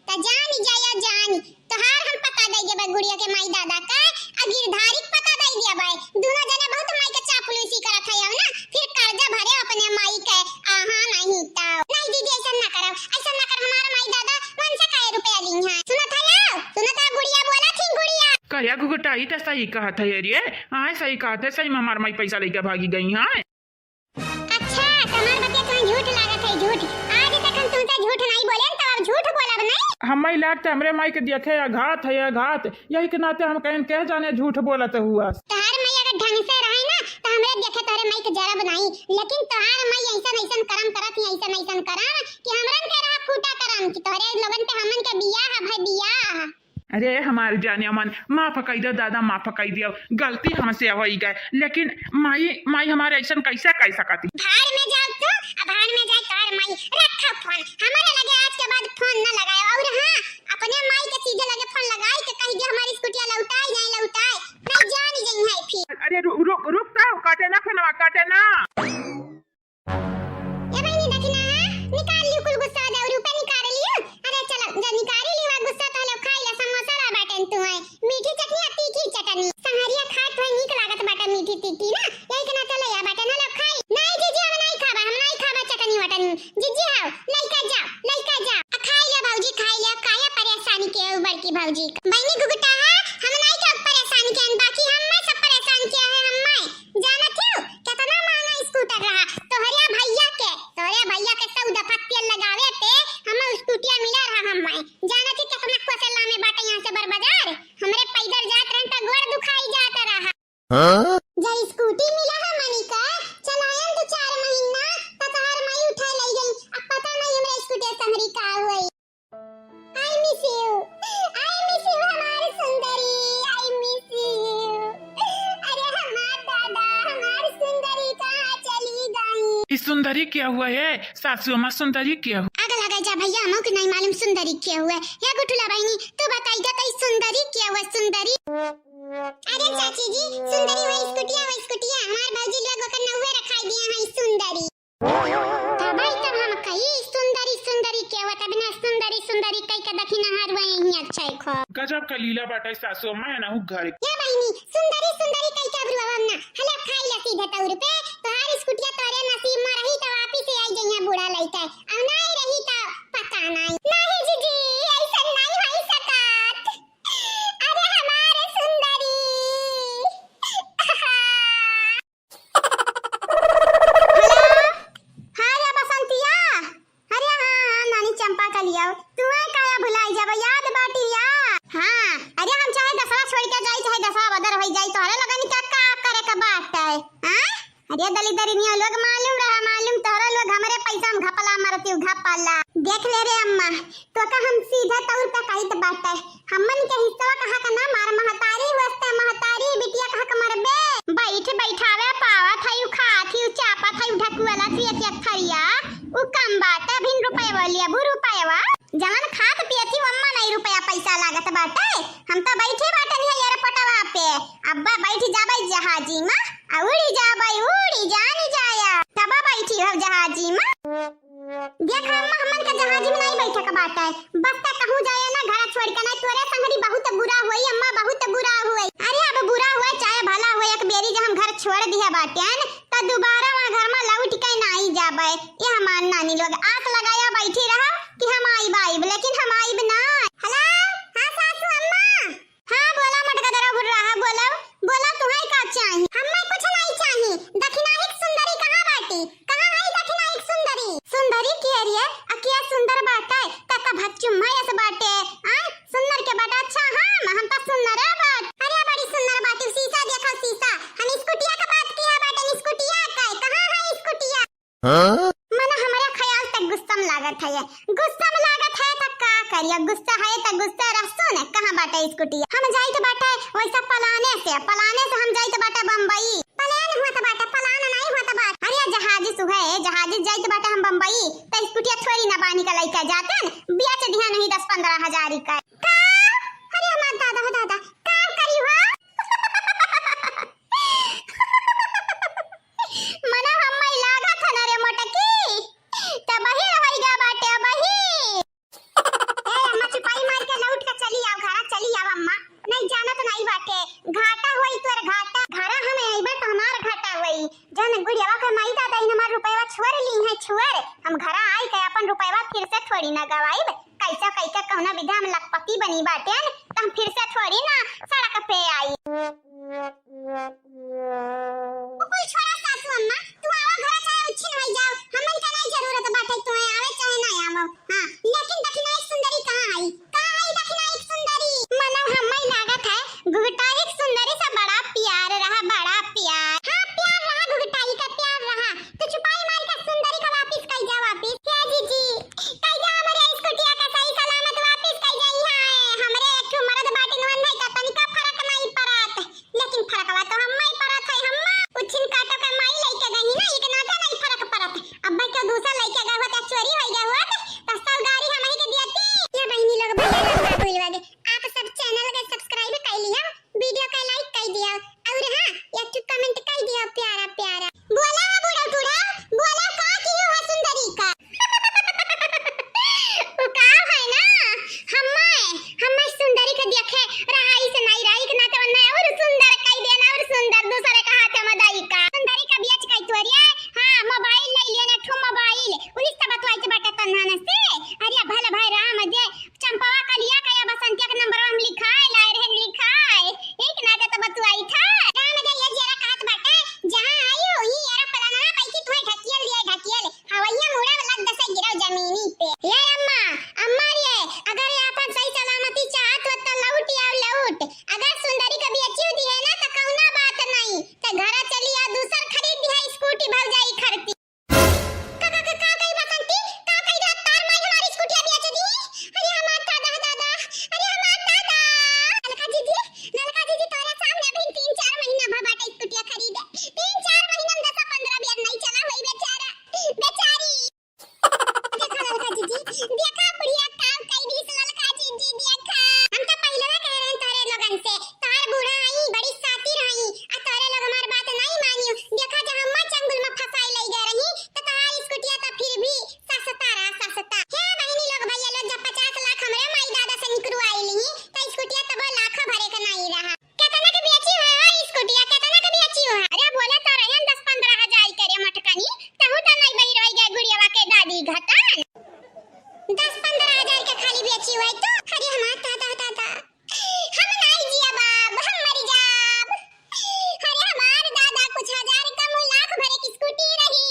त जानी जाया जानी, तोहार हम पता दे देबे गुड़िया के माई दादा का, आ गिरधारी के पता दे देबे। दोनों जने बहुत माई के चापलूसी करत है ना, फिर कर्जा भरे अपने माई के। आहा, नहीं तो। नहीं दीदी, ऐसा ना करब, ऐसा ना कर, हमार माई दादा मन से काहे रुपया ली है? सुनत है, सुनत है, गुड़िया बोला थी, गुड़िया। करिया घुघुटाई त सही कहत है रे, हाँ सही कहत है, सही में हमार माई पैसा लेके भागी गई है। अच्छा, तमार बतिया तुम्हें झूठ लागत है, झूठ। आज तक हम तुमसे झूठ नहीं बोले, तब अब झूठ बोलब नहीं। हमारी लाग त हमरे माई के देखे आघात है, आघात। यही के नाते हम कहेन, कह जाने झूठ बोलत हुआ। तोहार माई अगर ढंग से रहे ना, तो हमरे देखे तोहरे माई के जरब नहीं, लेकिन तोहार माई ऐसन ऐसन करम करत ही, ऐसन ऐसन करम कि हमरन के रहा फूटा करम कि तोहरे लोगन पे हमन के बियाह है भाई, बियाह। अरे हमार जाने मन, माफ कई दो दादा, माफ कई दियो, गलती हमसे होई गए, लेकिन माई, माई हमारे ऐसन कैसे कह सकती? भाड़ में जाओ तू, आ भाड़ में जाए तोहर माई। रखा फोन, हमारे लगे आज के बाद फोन न लगाओ। और हाँ, अपने माई के सीधे लगे फोन लगाई के कह दे हमारी स्कूटिया लौटाई, नहीं लौटाए, नहीं जान जाई है फिर। अरे रु-, रुक, रुक तो, काटे ना फोनवा, काटे ना। ए बहिनी, देखी ना, निकाल लियो कुल गुस्सा, दौरी पे निकाल लियो। अरे चल, जब निकाल लियो गुस्सा, तो लो खाई ला, समोसा ला बाटेन तू है, मीठी चटनी आ तीखी चटनी। संगरिया खात हुए नीक लागत बाटे मीठी तीखी ना, यही के ना चले या बाटेन, लो खाई। नहीं जीजी, हम नहीं खाबा, हम नहीं खाबा चटनी वटनी। जीजी हाव, लइका जा, लइका जा। आ खाई ला भौजी, खाई ला, काहे परेशानी के हो बड़की भौजी? बहिनी गुगुटा है, हम नहीं के परेशान के, बाकी हम में सब परेशान किया है, हम में। जानत हो, कितना महंगा स्कूटर रहा। तोहरे भैया के, तोहरे भैया के सौ दफा तेल लगावे पे हम स्कूटिया मिला रहा हम। जानत हो, कितना कोसला में बाटे यहाँ से बड़ बाजार। हमरे पैदल जात रहन त गोड़ दुखाई जात रहा। हाँ? जब स्कूटी मिला है मनी का, चलायन दो चार महीना, त तोहर माई उठाए लई गई। अब पता नहीं हमरे स्कूटी संगरी का हुई। I miss you, I miss you हमार सुंदरी, I miss you। अरे हमार दादा, हमार सुंदरी कहाँ चली गई? इस सुंदरी क्या हुआ है? सासू अम्मा, सुंदरी क्या हुआ? आग लगा जा भैया, हमहू के नहीं मालूम सुंदरी क्या हुआ है। या गुठुला बहिनी, तू बताई जा, तई सुंदरी क्या हुआ, सुंदरी? अरे चाची जी, सुंदरी वही स्कूटिया, वही स्कूटिया, हमार भौजी लोग ओकर नौवे रखाई दिया है सुंदरी। तबई तब हम कही, "सुंदरी, सुंदरी के आवत, अभी ना सुंदरी, सुंदरी कई के देखी ना हर वही ही अच्छा है खो।" गजब का लीला बाटे सासू अम्मा, एनहू घर। या बहिनी, सुंदरी, सुंदरी कई के अबरू अब हम ना, हले खाई ला सीधे तौर पे, तोहार स्कूटिया तोरे नसीब में रही तो वापिस से आई जइया बूढ़ा लइके, और ना आई रही तो पता नहीं। नहीं जीजी, ऐसा नहीं होई सकत। अरे हमारे सुंदरी। हेलो, हाँ रे बसंतिया। अरे हाँ, हाँ, नानी चंपा कलिया, तू है काया भुलाई जाबा, याद बाटी या? हाँ, अरे हम चाहे दसवा छोड़ के जाई, चाहे दसवा बदर होई जाई, तोहरे लोगन का का करे के बाटे, हाँ? अरे दलिदरिनिया लोग, मालूम रहा, मालूम तोहरे लोग हमरे पैसा में घपला मारती हो, घपला। देख ले रे अम्मा, तो का हम सीधा तौर पे कहित बाटे, हमन के हिस्सा कहा का ना मार, महतारी वास्ते महतारी बिटिया कहा का मरबे। बैठ बैठावे पावत है, उ खात ही, उ चापत है, उ ढकुअला थी एक एक थरिया, उ कम बाटे, अभिन रुपया लिया, बु रुपया। जवन खात पियत ही, वम्मा नहीं रुपया पैसा लागत बाटे। हम तो बैठे बाटे नहीं एयरपोर्टवा पे, अब्बा बैठ जाबे जहाजी में, आ उड़ी जाबे, उड़ी जानी जाया, तब बैठी हो जहाजी में। देख अम्मा, हमन के जहाज में नहीं बैठे के बाटे। बस त कहूँ जाए ना, घर छोड़ के, नहीं तोरे संगरी बहुत बुरा होई अम्मा, बहुत बुरा होई। अरे अब बुरा होए चाहे भला होए, एक बेरी जब हम घर छोड़ दिया बाटेन, त दोबारा वहाँ घर में लौट के नहीं जाबे। ये हमार नानी लोग आस लगाया बैठी रहा कि हम आइब, आइब, लेकिन हम आइब ना। हेलो, हाँ सासू अम्मा। हाँ, बोला मोटका दरा बुर्राहा, बोला, बोला, तुहई का चाही? हम्मे कुछ नहीं चाही। दखिनाहिक सुंदरी कहाँ बाटी? कहाँ है दखिनाहिक सुंदरी? सुंदरी के रे, अकिया सुंदर बाटे, तका भच्चू मयस बाटे। आ, सुंदर के बाटे, अच्छा, हाँ, हम तो सुंदर बाट। अरे, बड़ी सुंदर बाटी, शीशा देखा, शीशा। हम स्कूटिया के बात किया बाटे, स्कूटिया का, कहाँ है स्कूटिया? हाँ? मने हमरा ख्याल तक गुस्सा में लागत है, गुस्सा में लागत है त का करिया, गुस्सा है त गुस्सा रहसो न, कहाँ बाटे स्कूटी? हम जाइत बाटे वैसा पलाने से, पलाने से हम जाइत बाटे बम्बई। पलान हुआ त बाटे, पलान नहीं हुआ त बाटे। अरे जहाज सुहे, जहाज जाइत बाटे हम बम्बई, त स्कूटिया थोड़ी ना बानी का लइका जाते न, बेच दिया नहीं दस पन्द्रह हजार का। का? अरे हमार दादा हो दादा, का करी हो? छुअर, हम घरा आई के अपन रुपयवा फिर से थोड़ी ना गवाइब। कैसा कैसे कौना विधा हम लखपति बनी बाटेन, त हम फिर से थोड़ी ना सड़क पे आई। कुल छोड़ा सासू अम्मा, तू आवा घरा चाहे उच्छिन होई जाओ, हमन का नहीं जरूरत बाटे तू आवे चाहे ना आवो। हाँ, लेकिन दखिनाई सुंदरी कहाँ आई? कहाँ आई दखिनाई सुंदरी? मनव हम्मै लागत है, घुघटाई सुंदरी से बड़ा प्यार रहा, बड़ा प्यार। हाँ, प्यार रहा, घुघटाई का प्यार रहा। तू छुपाई मार के सुंदरी का वापिस कई जा, वापिस। हे जीजी, कई जा हमरे स्कूटिया का सही सलामत वापिस कई जाई। हाँ, हमरे एक ठो मरद बाटिन वन है का तनिका फरक नहीं परत। लेकिन फरकवा तो हम्मै परत है, हम्मा। उच्छिन काटो के माई लइके गई ना, एक नाता नहीं फरक परत। अब भाई के दूसरा लइके गए होते, चोरी होई गए होत, त सब गारी हमही के दियती। ये बहिनी लोग, भैया लोग, बाबू लोग, आप सब channel के subscribe कर लिया, video के like कर दिया, और हाँ, एक ठो comment कर दिया प्यारा प्यारा। बोला बुढ़ऊ टूढ़ऊ, बोला का कियो है सुंदरी का? उ का है ना, हम्मै, हम्मै सुंदरी के देखे रहाई से नहीं रही, के ना तो ना और सुंदर कई देना, और सुंदर दूसरे का हाथ में दई का। सुंदरी का बेच कई तोरिया, हाँ, mobile ले लेना, ठो mobile, उन्नीस तबत वाइच बाटे तन्हान से। अरे भल भाई राम जे चंपवा कलिया का या बसंतिया के नंबरवा हम लिखाए लाए रहन, लिखाए। एक नाते तो बतुआई था। राम दे ये जेरा कहत बाटे, जहाँ आई हो, ही एरा पलाना पैकी तुम्हें ढकियल दिया, ढकियल। हवैया मुड़ा में लग दसे गिरा जमीनी पे। ये अम्मा, अम्मा रे, अगर ये अपन सही सलामती चाहत हो तो लौट आओ, लौट। अगर सुंदरी कभी अच्छी होती है ना तो कौना बात नहीं, तो घरा चली आओ, दूसर खरीद दिया स्कूटी भौजाई खरती। का, का, का, का कही बसंती? का कही रे, तार माई हमारी स्कूटिया बेच दी? अरे हमार दादा, दादा, अरे हमार दादा। नलका जीजी, नलका जीजी, तोरे सामने अभी तीन चार महीना भा बाटे स्कूटिया खरीदे। तीन चार महीना में दस पन्द्रह बेर नहीं चला होई बेचारा, बेचारी। देखा ललका जीजी, देखा बुढ़िया का कही दी ललका जीजी, देखा। हम तो पहले कह रहे हैं तोरे लोगन से, तार बूढ़ा आई, बड़ी सातिर आई, आ तोरे लोग हमार बात नहीं मानियो। देखा जब हम्मा चंगुल में फंसाई लई गए रही, तो तोहार स्कूटिया तो फिर भी सस्ता रहा, सस्ता। हे बहिनी लोग, भैया लोग, जब पचास लाख हमरे माई दादा से निकरवाई ली, तो स्कूटिया तबो लाखों भरे के नहीं रहा। केतना के बेची हो, हो स्कूटिया, केतना के बेची हो? अरे बोले तो रहे दस पन्द्रह हजार के रे मटकनी, तहू तो नहीं बही रही गए गुड़ियावा के दादी घतन। दस पन्द्रह हजार के खाली बेची हो तू? अरे हमार दादा, दादा। हम नाई जिया बाब, हम मरी जाब। अरे हमार दादा, कुछ हजार कम लाख भरे की स्कूटी रही,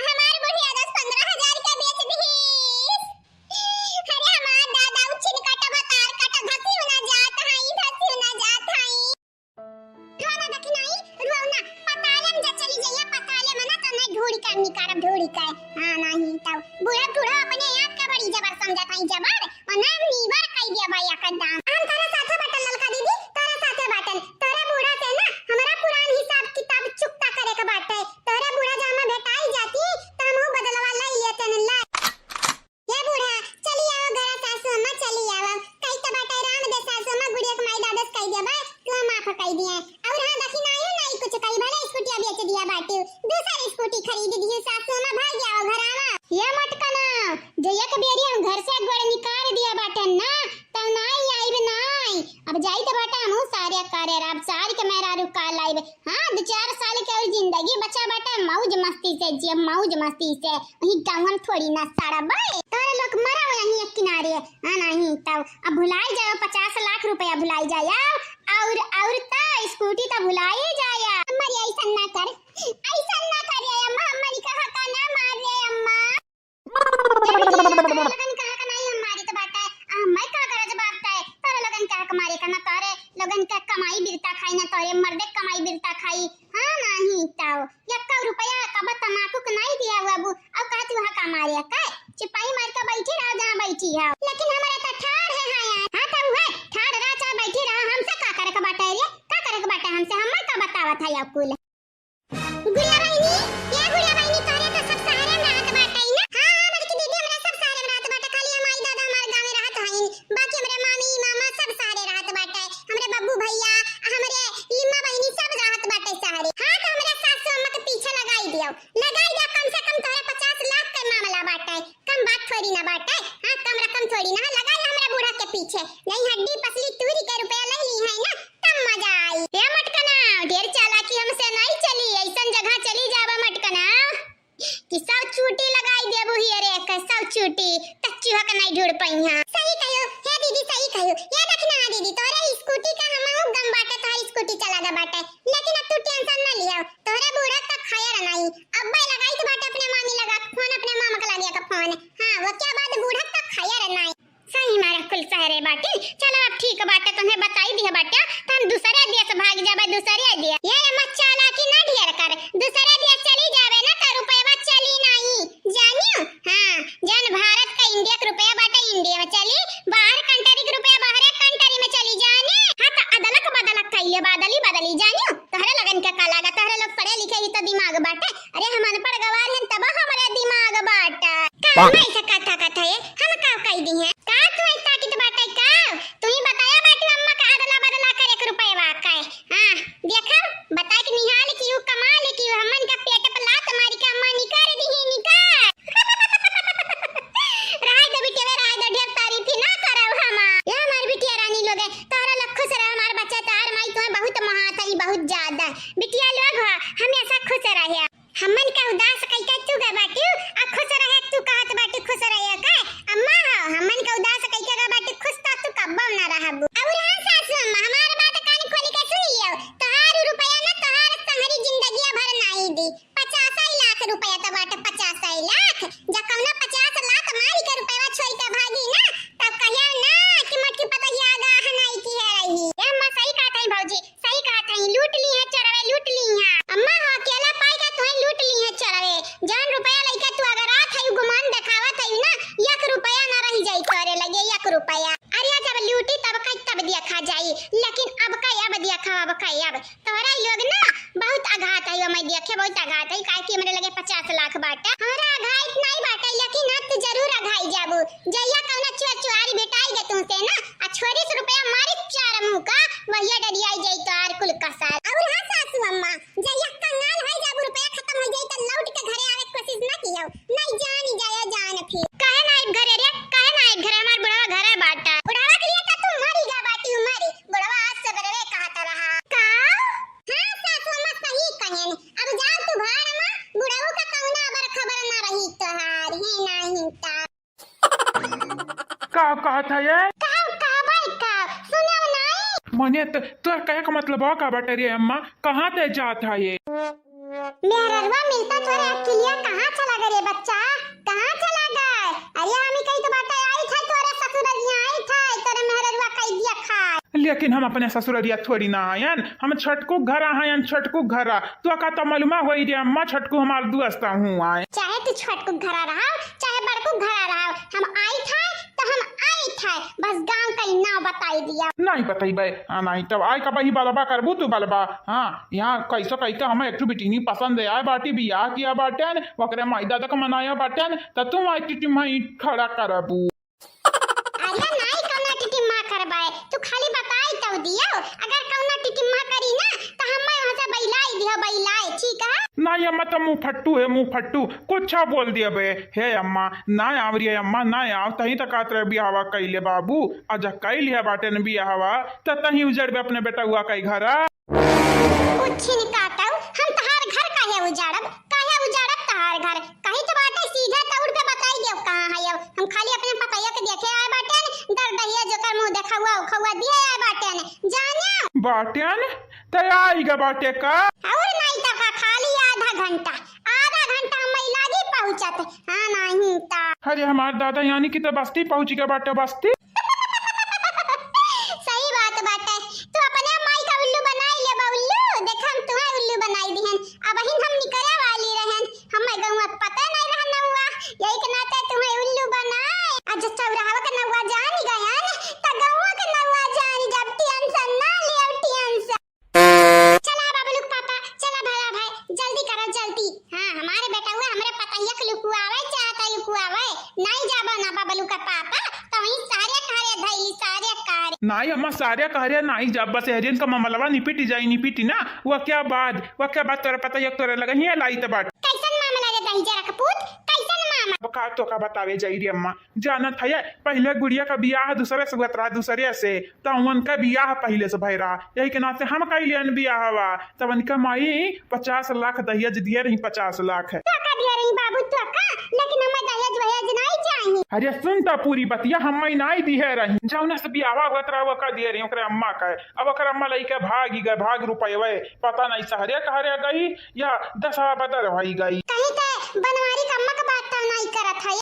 हमार बुढ़िया दस पन्द्रह हजार के बेच दिहिस। अरे हमार दादा, उच्छिन काटा भतार काटा, धसी ना जात हई, धसी ना जात हई। रोना दखिनाई, रोना, पताले में जा चली जइया, पताले में ना तो नहीं ढूंढी के निकारब, ढूंढी के। हाँ, नहीं तो बूढ़ा, बूढ़ा अपने आप के बड़ी जबर समझत हई, जबर। मने नीबर कई दिया बा एकर दाम। हम तोरे साथे बाटन ललका दीदी, तोरे साथे बाटन। तोरे बूढ़ा से ना हमरा पुरान हिसाब किताब चुकता करे के बाटे। तोरे बूढ़ा जहाँ भेटाई जाती, त हमहू बदलवा लई लेतन ला। ए बूढ़ा, चली आवा घरा सासू अम्मा, चली आवा। कई त बाटे राम दे सासू अम्मा, गुड़िया के माई दादा से कई दिया बा, तू माफ कई दिए। और हाँ, दखिनाई नहीं कुछ कही, भले स्कूटिया बेच दिया बाटी, दूसर स्कूटी खरीद दिए सासू अम्मा, भाग जाओ घरावा। ये मटकना, जो एक बेरी हम घर से गोड़ निकाल दिया बाटन ना, तब नाई आइब नाई। अब जाइत बाटा हमहू सारे करे, अब सार के मेहरारू का लाइब। हाँ, दो चार साल के और जिंदगी बचा बाटा, मौज मस्ती से जियब, मौज मस्ती से। वही गाँवन थोड़ी ना सड़ब। तोरे लोग मरा यहीं एक किनारे, हाँ नहीं तब अब भुलाई जाओ, पचास लाख रुपया भुलाई जाया। और, और त स्कूटी त भुलाई जाया। अम्मा रे, ऐसन ना कर, ऐसन ना कर रे अम्मा, अम्मा रे, कहा का ना मार रे अम्मा। ए बहिनी, तोरे लोगन कहा का नहीं हम मारी त बाटे, आ, मैं का गरज बाटे, तोरे लोगन कहा का मारे का ना, तोरे लोगन का कमाई बिरता खाई ना, तोरे मर्दे कमाई बिरता खाई। हाँ, नहीं तो, यक्का रुपया कब तमाकू के नहीं दिया हुआ बू, अब कहती वहाँ का मारे का, चिपाई मार के बैठी रहो जहाँ बैठी हो। लेकिन हमारे तो ठाड़ है, हाँ यार। हाँ तो वह ठाड़ रहा चाहे बैठी रहा, हमसे का करे के बाटे रे, का करे के बाटे हमसे, हमें का बतावत है या कुल। गुड़िया बहिनी, ए गुड़िया बहिनी, तोरे तो सब शहरे में रहत बाटे ना? हाँ, हाँ, बड़की दीदी, हमरा सब शहरे में रहत बाटे, खाली हम माई दादा हमार गाँवे रहत हईन, बाकी हमरे मामी, मामा सब शहरे रहत बाटे, हमरे बब्बू भैया, हमरे लिम्मा बहिनी सब रहत बाटे शहरे। हाँ, तो हमरे सासू अम्मा के पीछे लगाई दियो, लगाई दियो, कम से कम तोरे पचास लाख के मामला बाटे, कम बात थोड़ी ना बाटे, हाँ, कम रकम थोड़ी ना, लगाई हमरे बूढ़ा के पीछे, नहीं हड्डी पसली तूरी के रुपया ले ली है ना, तब मजा आई। ए मटकना, ढेर चालाकी हमसे ना सब छूटी, त चूहा के नहीं ढूंढ पइहा। सही कहियो, हे दीदी, सही कहियो। ये देखी ना दीदी, तोरे स्कूटी का हमहू गम बाटे, तोहर स्कूटी चला गा बाटे, लेकिन अब तू tension ना लियो, तोहरे बूढ़ा तक खैर नहीं। अब्बे लगाई तो बाटे अपने मामी लगा के फोन, अपने मामा के लगे के फोन। हाँ, वो क्या बात, बूढ़ा तक खैर नहीं। सही मारा कुल सहरे बाटी। चलो अब ठीक बाटे, तुम्हें बताई दिया बाटे, त हम दूसरे दिया से भाग जाबे, दूसरे दिया। ये अम्मा चालाकी ना ढेर कर, दूसरे दिया चली जाबे ना त रुपयवा चली नहीं, जानियो? हाँ, जन भारत का इंडिया के रुपया बाटे इंडिया में चली, बाहर कंट्री के रुपया बाहरे कंट्री में चली, जानी? हाँ, त अदलक बदलक कइले, बदली बदली, जानियो? तोहरे लगन के का लागा, तोहरे लोग पढ़े लिखे ही तो दिमाग बाटे। अरे हम अनपढ़ गवार हैं तब हमरे दिमाग बाटे। का हम ऐसे कथा कथा है, हम का कह दी हैं? का तू ऐसा ताकित बाटे का? तू ही बताया बाटू अम्मा का अदला बदला करे के रुपयवा का है। हाँ, देखा, बता के निहाल की यू कमाल की यू हमन का पेट पर लात मारी के अम्मा निकाल दी है, निकाल। रहाय दे बिटिया, रहाय दे, ढेर तारीफ ही ना करब हम। ये हमार बिटिया रानी लोग है, तोहरा लोग खुश रह, हमार बच्चा, तोहार माई तुम्हें बहुत महात है, बहुत ज्यादा। बिटिया लोग हो, हमेशा खुश रहे। हमन का उदास कइके तू गा बाटू, आ खुश रहे तू कहत बाटू खुश रहे का? अम्मा हो, हमन का उदास कइके गा बाटू, खुश त तू कब्बो ना रहबू। और हाँ सासू अम्मा, हमार बात कान खोल के सुन लियो, तोहार रुपया ना तोहार संहरी जिंदगिया भर नाई दी। पचास लाख रुपया त बाटे, पचास लाख। जा कौनो पचास लाख मारी के रुपया छोड़ के भागी ना, तब कहिया ना कि मटकी पतहिया आगा हनाई की है रही। ए अम्मा, सही कहत हई भौजी, सही कहत हई, लूट ली है चोरवे, लूट ली है। अम्मा हो, अकेला पाई का तुहे लूट ली है चोरवे। जौन रुपया लइके तू अगर रात है गुमान देखावत है ना, एक रुपया ना रही जाई तोरे लगे, एक रुपया। अरे जब लूटी तब कई तब देखा जाई, लेकिन अब कई अब देखा, अब कई अब। तोहरा लोग ना बहुत अघात है, मैं देखे बहुत अघात है, काहे कि हमरे लगे पचास लाख बाटे। हमरा अघात नहीं बाटे, लेकिन अब तू जरूर अघाई जाबू। जइया कौनो चोर चुहारी भेटाई गे तुमसे ना, आ छोरी से रुपया मारी चार मुंह का, वहिया डरियाई जाई तोहार कुल कसर। और हाँ सासू अम्मा, जइया कंगाल हो जाबू, रुपया खत्म हो जाई त लौट के घरे आवे के कोशिश ना कियो, नहीं जानी जाया जान फिर। काहे ना आइब घरे रे, काहे ना आइब घरे, हमार बुढ़वा घरे बाटा। बुढ़वा के लिए त तू मरी गा बाटी, मरी। बुढ़वा आज सबेरे कहत रहा। का? हाँ, सासू अम्मा सही कहेन। अब जाओ तू भाड़ मा, बुढ़ऊ का कौनो अबर खबर ना रही तोहार, हे नाहीं ता। का कहत है ये? का, का भाई का? सुनव नाई? मने त, तोर कहे का मतलब का बाटे रे अम्मा? कहाँ ते जात है ये? मेहररुआ मिलता तोरे अकेलिया कहाँ चला गए रे बच्चा? कहाँ चला गए? अरे हमी कही तो बाटे आई था तोरे ससुररिया आई था, तोरे मेहररुआ कही दिया खाए। लेकिन हम अपने ससुररिया थोड़ी ना आयन, हम छोटकू घरा आयन, छोटकू घरा। तो का तो मालूमा होई रे अम्मा, छोटकू हमार दोस्त हूँ आए। चाहे तू छोटकू घरा रहा, चाहे बड़कू घरा रहा, हम आई था तो हम आई था, बस गाँव का नाम बताई दिया। नहीं बताई बे, हाँ, नहीं तब आई का बही बलबा करबू तू बलबा। हाँ, यहाँ कैसो कैसो हम एक ठो बिटिनी पसंद आए बाटी, बियाह किया बाटेन, ओकरे माई दादा का मनाया बाटेन, त तू आई टिटिम्मा खड़ा करबू। अरे नाई कौना टिटिम्मा करबाए, तू खाली बताई तब दियो, अगर कौना टिटिम्मा करी ना, त हम्मे वहाँ से बैलाई दियो, बैलाई, ठीक है? नाई अम्मा, त मुँह फट्टू है, मुँह फट्टू, कुछ बोल दिया बे। हे अम्मा, ना आव रे अम्मा, ना आव, तही त कहत रहे बियाहवा कैले बाबू, आ जा कैल है बाटेन बियाहवा, त तही उजड़ बे अपने बेटउआ कई घरा। उच्छिन काटऊ, हम तहार घर काहे उजाड़ब? काहे उजाड़ब तहार घर? कही तो बाटे सीधे तौर पे बताई देव कहाँ है अब। हम खाली अपने पतैया के देखे आए बाटेन, दर दहिया जोकर मुँह देखउआ उखउआ दिए आए बाटेन। जाने? बाटेन? त आई गा बाटे का? और नहीं तो का, खाली आधा घंटा, आधा घंटा हम लागी पहुँचत। हाँ, नहीं ता। अरे हमार दादा, यानी कि त बस्ती पहुँच गया बाटे, बस्ती। सही बात बाटे, तू अपने माई का उल्लू बनाई ले बा उल्लू, देख हम तुम्हें उल्लू बनाई दिहन। अबहिन हम निकले वाली रहन, हमें गौवा के पता नहीं रहन नौवा, यही के नाते तुम्हें उल्लू बनाए। आज चौराहा के नौवा जान गयन, त गौवा के नौवा जान जब tension ना लियो, tension। चला बबलू के पापा, चला भला भाई, जल्दी करो जल्दी। हाँ, हमारे बेटउआ हमरे पतैया के लुकुआवे चाहता, लुकुआवे। नहीं जाबा ना बबलू का पापा, तो वहीं सारे कहरे धैली, सारे कहरे। नाई अम्मा, सारे कहरे नाई जाब, बस एहरियन का ममलवा निपिट जाई, निपिट ना। वो क्या बात, वो क्या बात तोरा पतैया तोरे लगे हिया लाई त बाटे। कैसन मामला रे दहिजरा के पूत, कैसन मामला? अब का तो का बतावे जाई रे अम्मा, जानत है पहिले गुड़िया का बियाह दूसरे से हुआ रहा, दूसरे से, त उनका बियाह पहिले से भय रहा, यही के नाते हम कई लियन बियाहवा। तब उनका माई पचास लाख दहेज दिए रही, पचास लाख। तो का दिए रही बाबू, तो का? लेकिन हमें दहेज वहेज नहीं। अरे सुन त पूरी बतिया, हम नाई दिहे रही, जौना से बियाहवा होत रहा ओका दिहे रही, ओकरे अम्मा का। अब ओकर अम्मा लइके भागी गए, भाग रुपयवे, पता नहीं सहरे कहरे गई या दसवा बदर होई गई। कहीं ते बनवारी का अम्मा का बात तो नाई करत है।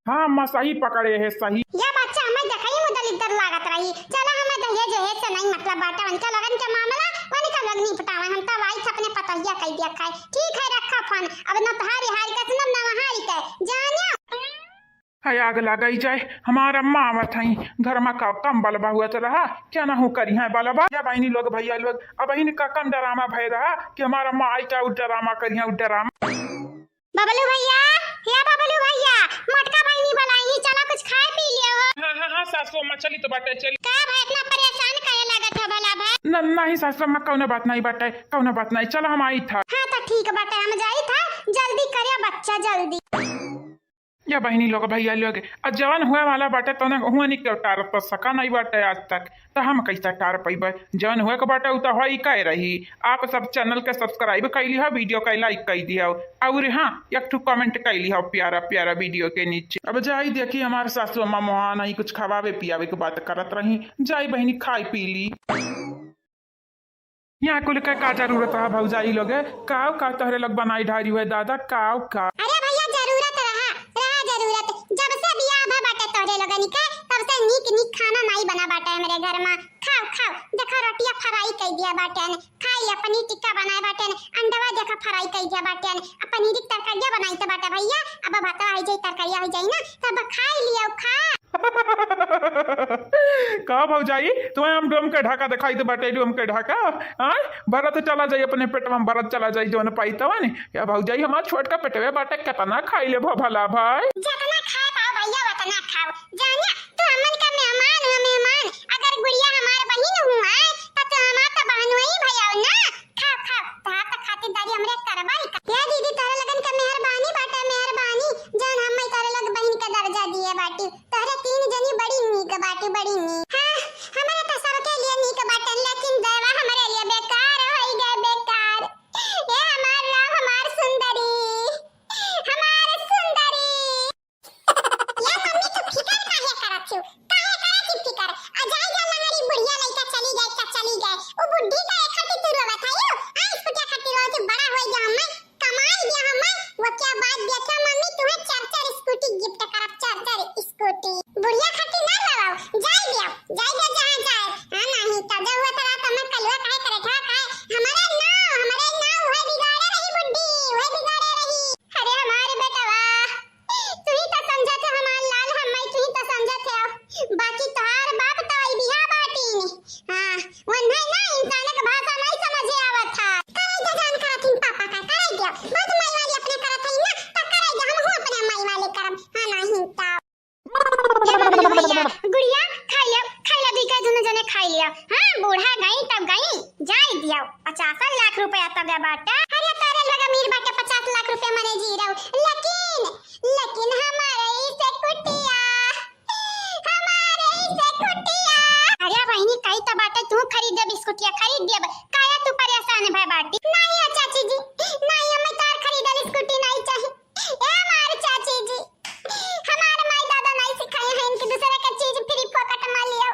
हाँ अम्मा, सही पकड़े है, सही। या बच्चा हमें देखई मुदल इधर लागत रही। चला हमें दहेज वहेज से नहीं मतलब बाटे, उनके लगन के मामला उनके लोग निपटावे, हम तो वाई अपने पतोहिया कह दिया खाए। ठीक है, रखा फोन। अब न तोहारी हारी के सुनब, न वहारी के। जानियो। है आग लगाई जाए, हमार अम्मा आवत हई, घर में का कम बलबा हुआ तो रहा, क्या ना हो करी है बलबा। या बहनी लोग, भैया लोग, अब इनका कम डरामा भय रहा कि हमार अम्मा आई का उ डरामा करी है, उ डरामा। बबलू भैया, हे बबलू भैया, मोटका बहिनी बुलाई, चला कुछ खाए पी लियो हो। हाँ, हाँ, हाँ, सासू अम्मा, चली तो बाटे, चली। का भाई इतना परेशान काहे लागत है भला भाई? न, नहीं सासू अम्मा, कौनो बात नहीं बाटे, कौनो बात नहीं, चला हम आई था। हाँ तो ठीक बाटे, हम जाई था, जल्दी करे बच्चा, जल्दी। या बहिनी लोग, भैया लोग, आ जवन हुए वाला बाटे, तौने हुआ नहीं के टार तो सका नहीं बाटे आज तक। त हम कैसे टार पइबे? जौन हुए के बाटे, उ त होई के रही। आप सब channel के subscribe कइ लिहो, video के like कइ दिहो, और हाँ, एक ठो comment कइ लिहो प्यारा प्यारा video के नीचे। अब जाई देखी, हमार सासू अम्मा मोहान आई, कुछ खवावे पियावे के बात करत रही। जाई बहिनी, खाई पी ली। यहाँ कुल के का जरूरत रहा भौजाई लोगे? काव का तोहरे लोग बनाई ढारी हुए दादा, काव का? अरे भैया, जरूरत रहा, रहा जरूरत। जब से बियाह भा बाटे तोहरे लोगन के, तब से नीक नीक खाना नाई बना बाटे हमरे घर में। खाओ, खाओ, देखो रोटिया fry कइ दिया बाटेन, खाई लिया, पनीर टिक्का बनाए बाटेन, अंडवा देखो fry कइ दिया बाटेन, आ पनीर की तरकारिया बनाई तो बाटे भैया। अब भात आई जाई, तरकारिया हो जाई ना, तब खाई लियो, खा। का भौजाई, तुम्हें हम डोम के ढाका दिखाई दे बाटे, डोम के ढाका? आय, भरत चला जाई अपने पेटवा में, भरत चला जाई जौन पाई तवन। या भौजाई, हमार छोटका पेटवे बाटे, केतना खाई ले भो भला भाई। जतना खाए पाओ भैया, उतना खाओ। जानिया, तू हमन का मेहमान हो, मेहमान। अगर गुड़िया हमार बहिन हुआ, त तू हमार त बहन हुई भैया ना। खाओ, खाओ, तहार त खातिरदारी हमरे करबा ही कर। हे दीदी, तोहरे लगन के मेहरबानी बाटे, मेहरबानी, जौन हम्मे तोहरे लोग बहिन के दर्जा दिए बाटी। तोहरे तीन जनी बड़ी नीक बाटी, बड़ी नीक। हाँ, हमरे त सबके लिए नीक बाटे, लेकिन दैवा हमरे लिए बेकार होई गए, बेकार। ए हमार राम, हमार सुंदरी, हमार सुंदरी। या मम्मी, तू फिकर काहे करत हऊ? काहे करत ही फिकर? आ जाए जा लहरी, बुढ़िया लइका चली गए, का चली गए? उ बुढ़ी का एक खातिर तू रोवत हऊ? आ स्कूटिया खातिर रोवत हऊ, बड़ा होई गया हम्मे, कमाई गया हम्मे, वो क्या बात देखा मम्मी, तुम्हें चार चार स्कूटी gift करब, चार चार स्कूटी। बुढ़िया खातिर ना रोवाओ, जाए दियो, जाए दियो जहाँ जाए। हाँ, नहीं तो जब हुआ था तो मैं कलुआ काहे करे था, काहे? हमारे नाव, हमारे नाव, वह बिगाड़े रही बुढ़ी, वह बिगाड़े रही। अरे हमारे बेटवा, तू ही तो समझत है हमार लाल, हम्मे तू ही तो समझत है। बाकी तोहार बाप तो आई बिहा बाटी ने। हाँ, वन्हे ना इंसान के भाषा नहीं समझे आवत है। करे जा जान करत हिन पापा का, करे जा। बहुत माई वाली अपने करत है ना, तो करे जा, हम हूँ अपने माई वाले करब। हाँ, नहीं तो। हे बबलू भैया, गुड़िया, खाई लिया, खाई लिया, दुई का दुनो जने खाई लिया। हाँ, बूढ़ा गई तब गई, जाए दिया। पचास लाख रुपया तब गया बाटा। अरे तोरे लोग अमीर बाटे, पचास लाख रुपया मने जी रहो, लेकिन लेकिन हमारे इसे कुटिया, हमारे इसे कुटिया। अरे बहिनी, कही तो बाटे, तू खरीद देब स्कूटिया, खरीद देब। काहे तू परेशान भय बाटी? नहीं हो चाची जी, नहीं, हमें तोर खरीदल स्कूटी नहीं चाही। ए हमार चाची जी, हमार माई दादा नहीं सिखाए हैं इनके दूसरे के चीज free फोकट में लियो।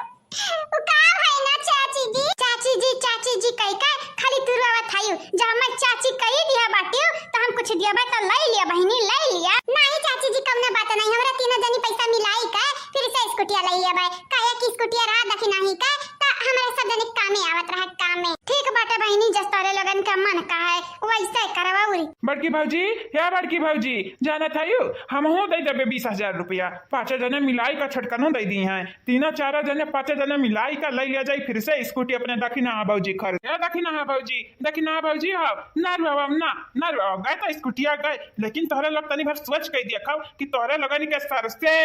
उ का है ना चाची जी? चाची जी, चाची जी कह के खाली तू रोवत हयू। जब हमर चाची कही दिया बाटियो, तो हम कुछ दिया बा तो ले लिया बहिनी, ले लिया। नहीं चाची जी, कौनो बात नहीं, हमरा तीनों जनी पैसा मिलाई के फिर से स्कूटिया ले लिया बा। काहे कि स्कूटिया रहा दखिनाही के, तो हमरा सब जने कामे आवत रहा, कामे। ठीक बाटे बहिनी, जस तोरे लोगन के मन का है, वैसे करवा उरी। बड़की भौजी, या बड़की भौजी, जानत हयू, हमहू दे देबे बीस हजार रुपया, पाँचों जने मिलाई के छोटकनू दे दी हैं। तीनों चारों जने, पाँचों जने मिलाई का ले लिया जाई फिर से स्कूटी अपने दखिना भौजी खरीद। ए दखिना भौजी, दखिना भौजी हो, ना रुआवा, ना, ना रुआवा, गए तो स्कूटिया गए, लेकिन तोहरे लोग तनी भर सोच के देखो कि तोहरे लोगन के सर से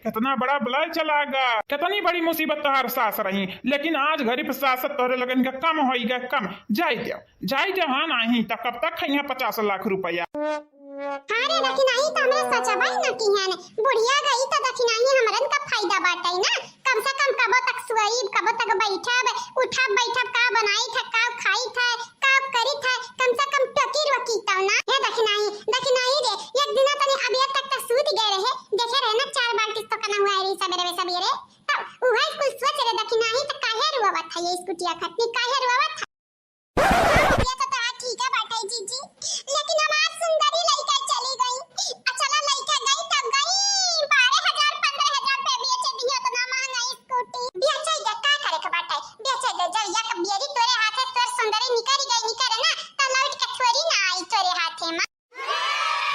कितना बड़ा बलाय चला गा, कितनी बड़ी मुसीबत तोहार सास रही, लेकिन आज गरीब सास तोहरे लोगन के कम होई गए, कम। जाई दे, जाई दे, हाँ नहीं तो कब तक खइहा पचास लाख रुपया। हाँ रे दखिनाही, तो हमरे सचबई न किहन। बुढ़िया गई तो दखिनाही हमरन का फायदा बाटे ना। कम से कम कबो तक सोइब, कबो तक बैठब, उठब बैठब, का बनाई था, का खाई था, का करी था, कम से कम टोकी रोकी तो ना। हे दखिनाही, दखिनाही रे, एक दिना तनी अबीर तक तो सूत गए रहे, देखे रहे ना चार रे, तब उहे कुल सोच रहे दा कि नाही त काहे रोवत है ये स्कूटिया खतनी, काहे रोवत है? ये तो तोहार ठीक है बाटे जीजी, लेकिन हमार सुंदरी लइका चली गई। आ चला लइका गई तब गई, बारह हजार, पन्द्रह हजार पे बेचे दियो तो ना महंगा स्कूटी। बेचे दे, का करे के बाटे? बेचे दे, जब एक बेरी तोरे हाथे तोर सुंदरी निकल गई, निकल ना, तो लौट के थोड़ी ना आई तोरे हाथे मा।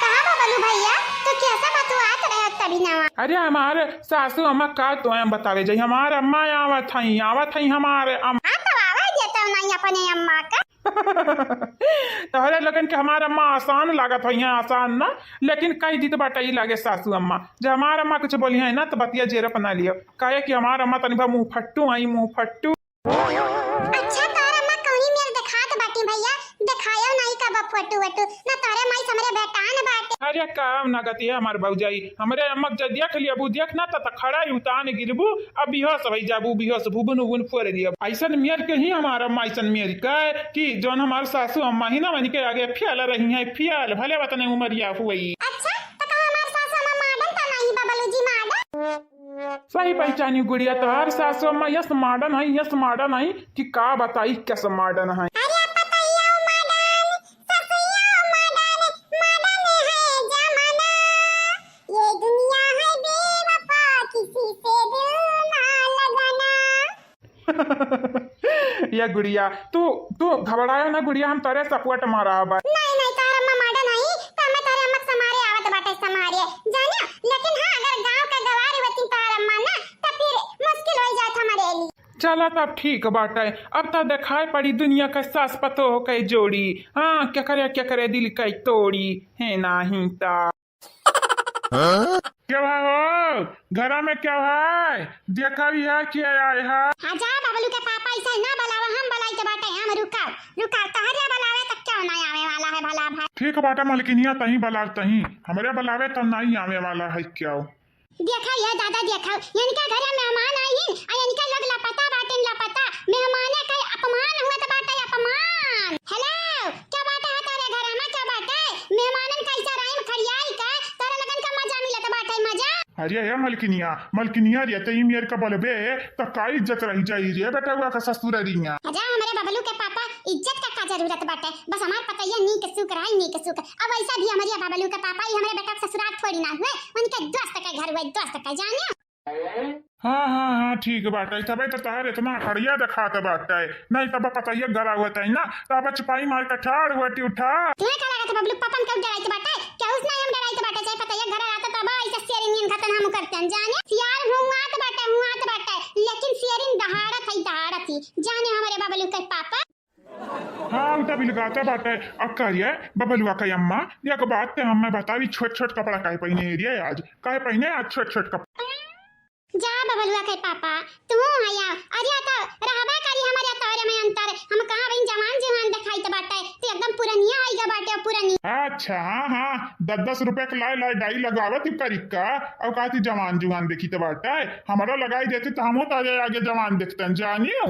कहाँ बा बलू भैया? तो कैसा बतुआत रहे तभी नवा? अरे हमार सासू अम्मा का तो हम बतावे जाई, हमार अम्मा आवत हई, आवत हई हमार अम्मा। हाँ, तो आवे देता नहीं अपने अम्मा का। तोहरे लोगन के हमार अम्मा आसान लागत होई है, आसान ना, लेकिन कह दी तो बाटे ही लागे सासू अम्मा। जब हमार अम्मा कुछ बोली है ना तो बतिया जेरप ना लियो, काहे कि हमार अम्मा तनी भा मुंह फट्टू आई, मुंह फट्टू। अच्छा, तोहर अम्मा कौनी मेर देखात बाटी भैया? देखायो नहीं का बा फोटो वोटो, ना तोहरे माई से हमरे बेटान बाटे। अरे काम ना गति है हमार भौजाई, हमरे अम्मा के जब देख लिया, वो देख ना त, त खड़ा ही उतान गिरबू, अब बेहोश भई जाबू, बेहोश भुबुन उबुन फोड़ दिया। ऐसन मेर के ही हमार अम्मा, ऐसन मेर के कि जौन हमार सासू अम्मा ही ना, वनके आगे फेल रही है, फेल, भले वतने उमरिया हुई। अच्छा, तो का हमार सासू अम्मा modern तो नहीं बा बलू जी, modern? सही पहचानी गुड़िया, तोहार सासू अम्मा यस modern है, यस modern है कि का बताई, कस modern है। अरे पतैया modern, ससुया modern, modern है जमाना। ये दुनिया है बेवफा, किसी से दिल ना लगाना। या गुड़िया, तू, तू घबरायो ना गुड़िया, हम तोरे support मा रहबा। नहीं, नहीं, तोहर अम्मा modern हई, त हमें तोहरे अम्मा के संभारे आवत बाटे, संभारे, जानियो। लेकिन हाँ, अगर गाँव के गवार होती तोहर अम्मा ना, त फिर मुश्किल हो जात हमारे लिए। चला तब ठीक बाटे, अब त देखाई पड़ी दुनिया के सास पतोह के जोड़ी। हाँ, केकरे, केकरे दिल के तोड़ी, है नाही त। हाँ? क्या भा हो? घरा में क्या भा है? देखा भी है क्या आए है? हाँ जा बबलू के पापा, ऐसा ना बुलावा, हम बुलाइत बाटे, हम रुकाओ, रुकाओ, तोहरे बुलावे तक क्यों ना आवे वाला है भला भाई। ठीक बाटे मलकिनिया, तहीं बुलाव तहीं, हमरे बुलावे तब नहीं आवे वाला है क्या? देखा ये दादा, देखा इनका घरे मेहमान आई हैं, आ इनका लोग लापता बाटेन, लापता। मेहमाने का अपमान हुआ तो बाटे, अपमान। Hello, क्या बाटे है तारे घरे में, क्या बाटे? मेहमानन का ऐसा राइम खड़ियाई का, तारा लगन का मजा मिलत बाटे, मजा। अरे ए मलकिनिया, मलकिनिया रे, ते ई मेर का बोलबे, त का इज्जत रही जाई रे बेटवा का ससुररिया। अच्छा, हमरे बबलू के पापा, इज्जत का का जरूरत बाटे, बस हमार पतैया नीक सुख रही, नीक सुख। अब वैसा भी हमरे बबलू के पापा, ई हमरे बेटा के ससुराल थोड़ी ना हुए, उनके दोस्त के घर हुए, दोस्त के, जानियो। हाँ, हाँ, हाँ, ठीक बाटे, तबे तो तोहर इतना अखड़िया देखात बाटे, नहीं तब पतैया घर आवत है ना, तब चुपाई मार के ठाड़ हुए टी उठा। तुम्हें का लागत है बबलू, पपन के डराइत बाटे? केहू से नहीं हम डराइत बाटे, चाहे पतैया घर रहता तब ऐसे शेर इंडियन खतन हम करते हैं, जाने। सियार हुआत बाटे, हुआत बाटे, लेकिन शेरिन दहाड़त है, दहाड़त ही, जाने हमरे बबलू के पापा। हाँ, उ त बिलगाते बाटे। अब कहिए, बबलुआ के अम्मा, एक बात ते हमें बतावी, छोट छोट कपड़ा काहे पहिने है रे आज? काहे पहिने आज छोट छोट कपड़ा? जा बबलुआ के पापा, तू आया। अरे तो रहबे करी हमारे तोरे में अंतर। हम कहाँ बहिन जवान जुवान देखाइत बाटे, तू एकदम पुरनिया आइगा बाटे, पुरनिया। अच्छा, हाँ, हाँ, दस दस रुपया के लाए लाए डाई लगावत ही करी का, और कहती जवान जुवान देखी तो बाटे, हमारा लगाई देती तो हमो तारे आगे जवान देखतन, जानियो।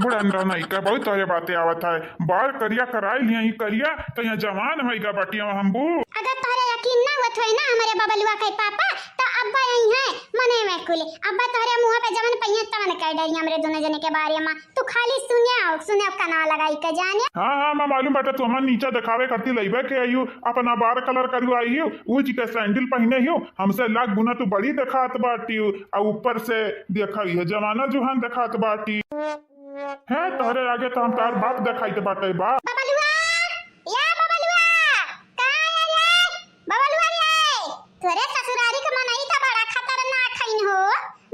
बुढ़न रह नहीं का, बहुत तोहरे बाते आवत है। बार करिया कराई लिया ही करिया, तो यहाँ जवान होइगा बटिया हम बू। अगर तोहरे यकीन ना होत होई ना हमरे बबलुआ के पापा, तो अब्बा यही है मने में कुले। अब्बा तोहरे मुँह पे जवन पहिए तवन कह डरी हमरे दोनों जने के बारे में। तू खाली सुने आओ, सुने आओ, कना लगाई के जाने। हाँ, हाँ, मैं मालूम बाटे, तू हमार नीचा दिखावे करती लइबे के आयु, अपना बार कलर करू आई हो, वो जी के सैंडल पहिने हो, हमसे लाख गुना तू बड़ी देखात बाटी हो, आ ऊपर से देखा ये जवाना जुहान देखात बाटी। है तोहरे आगे तो हम तार बाप देखाइत बाटे बाप। बबलुआ, या बबलुआ, कहाँ है रे? बबलुआ रे, तोरे ससुरारी के मनई तो बड़ा खतरनाक हईन हो।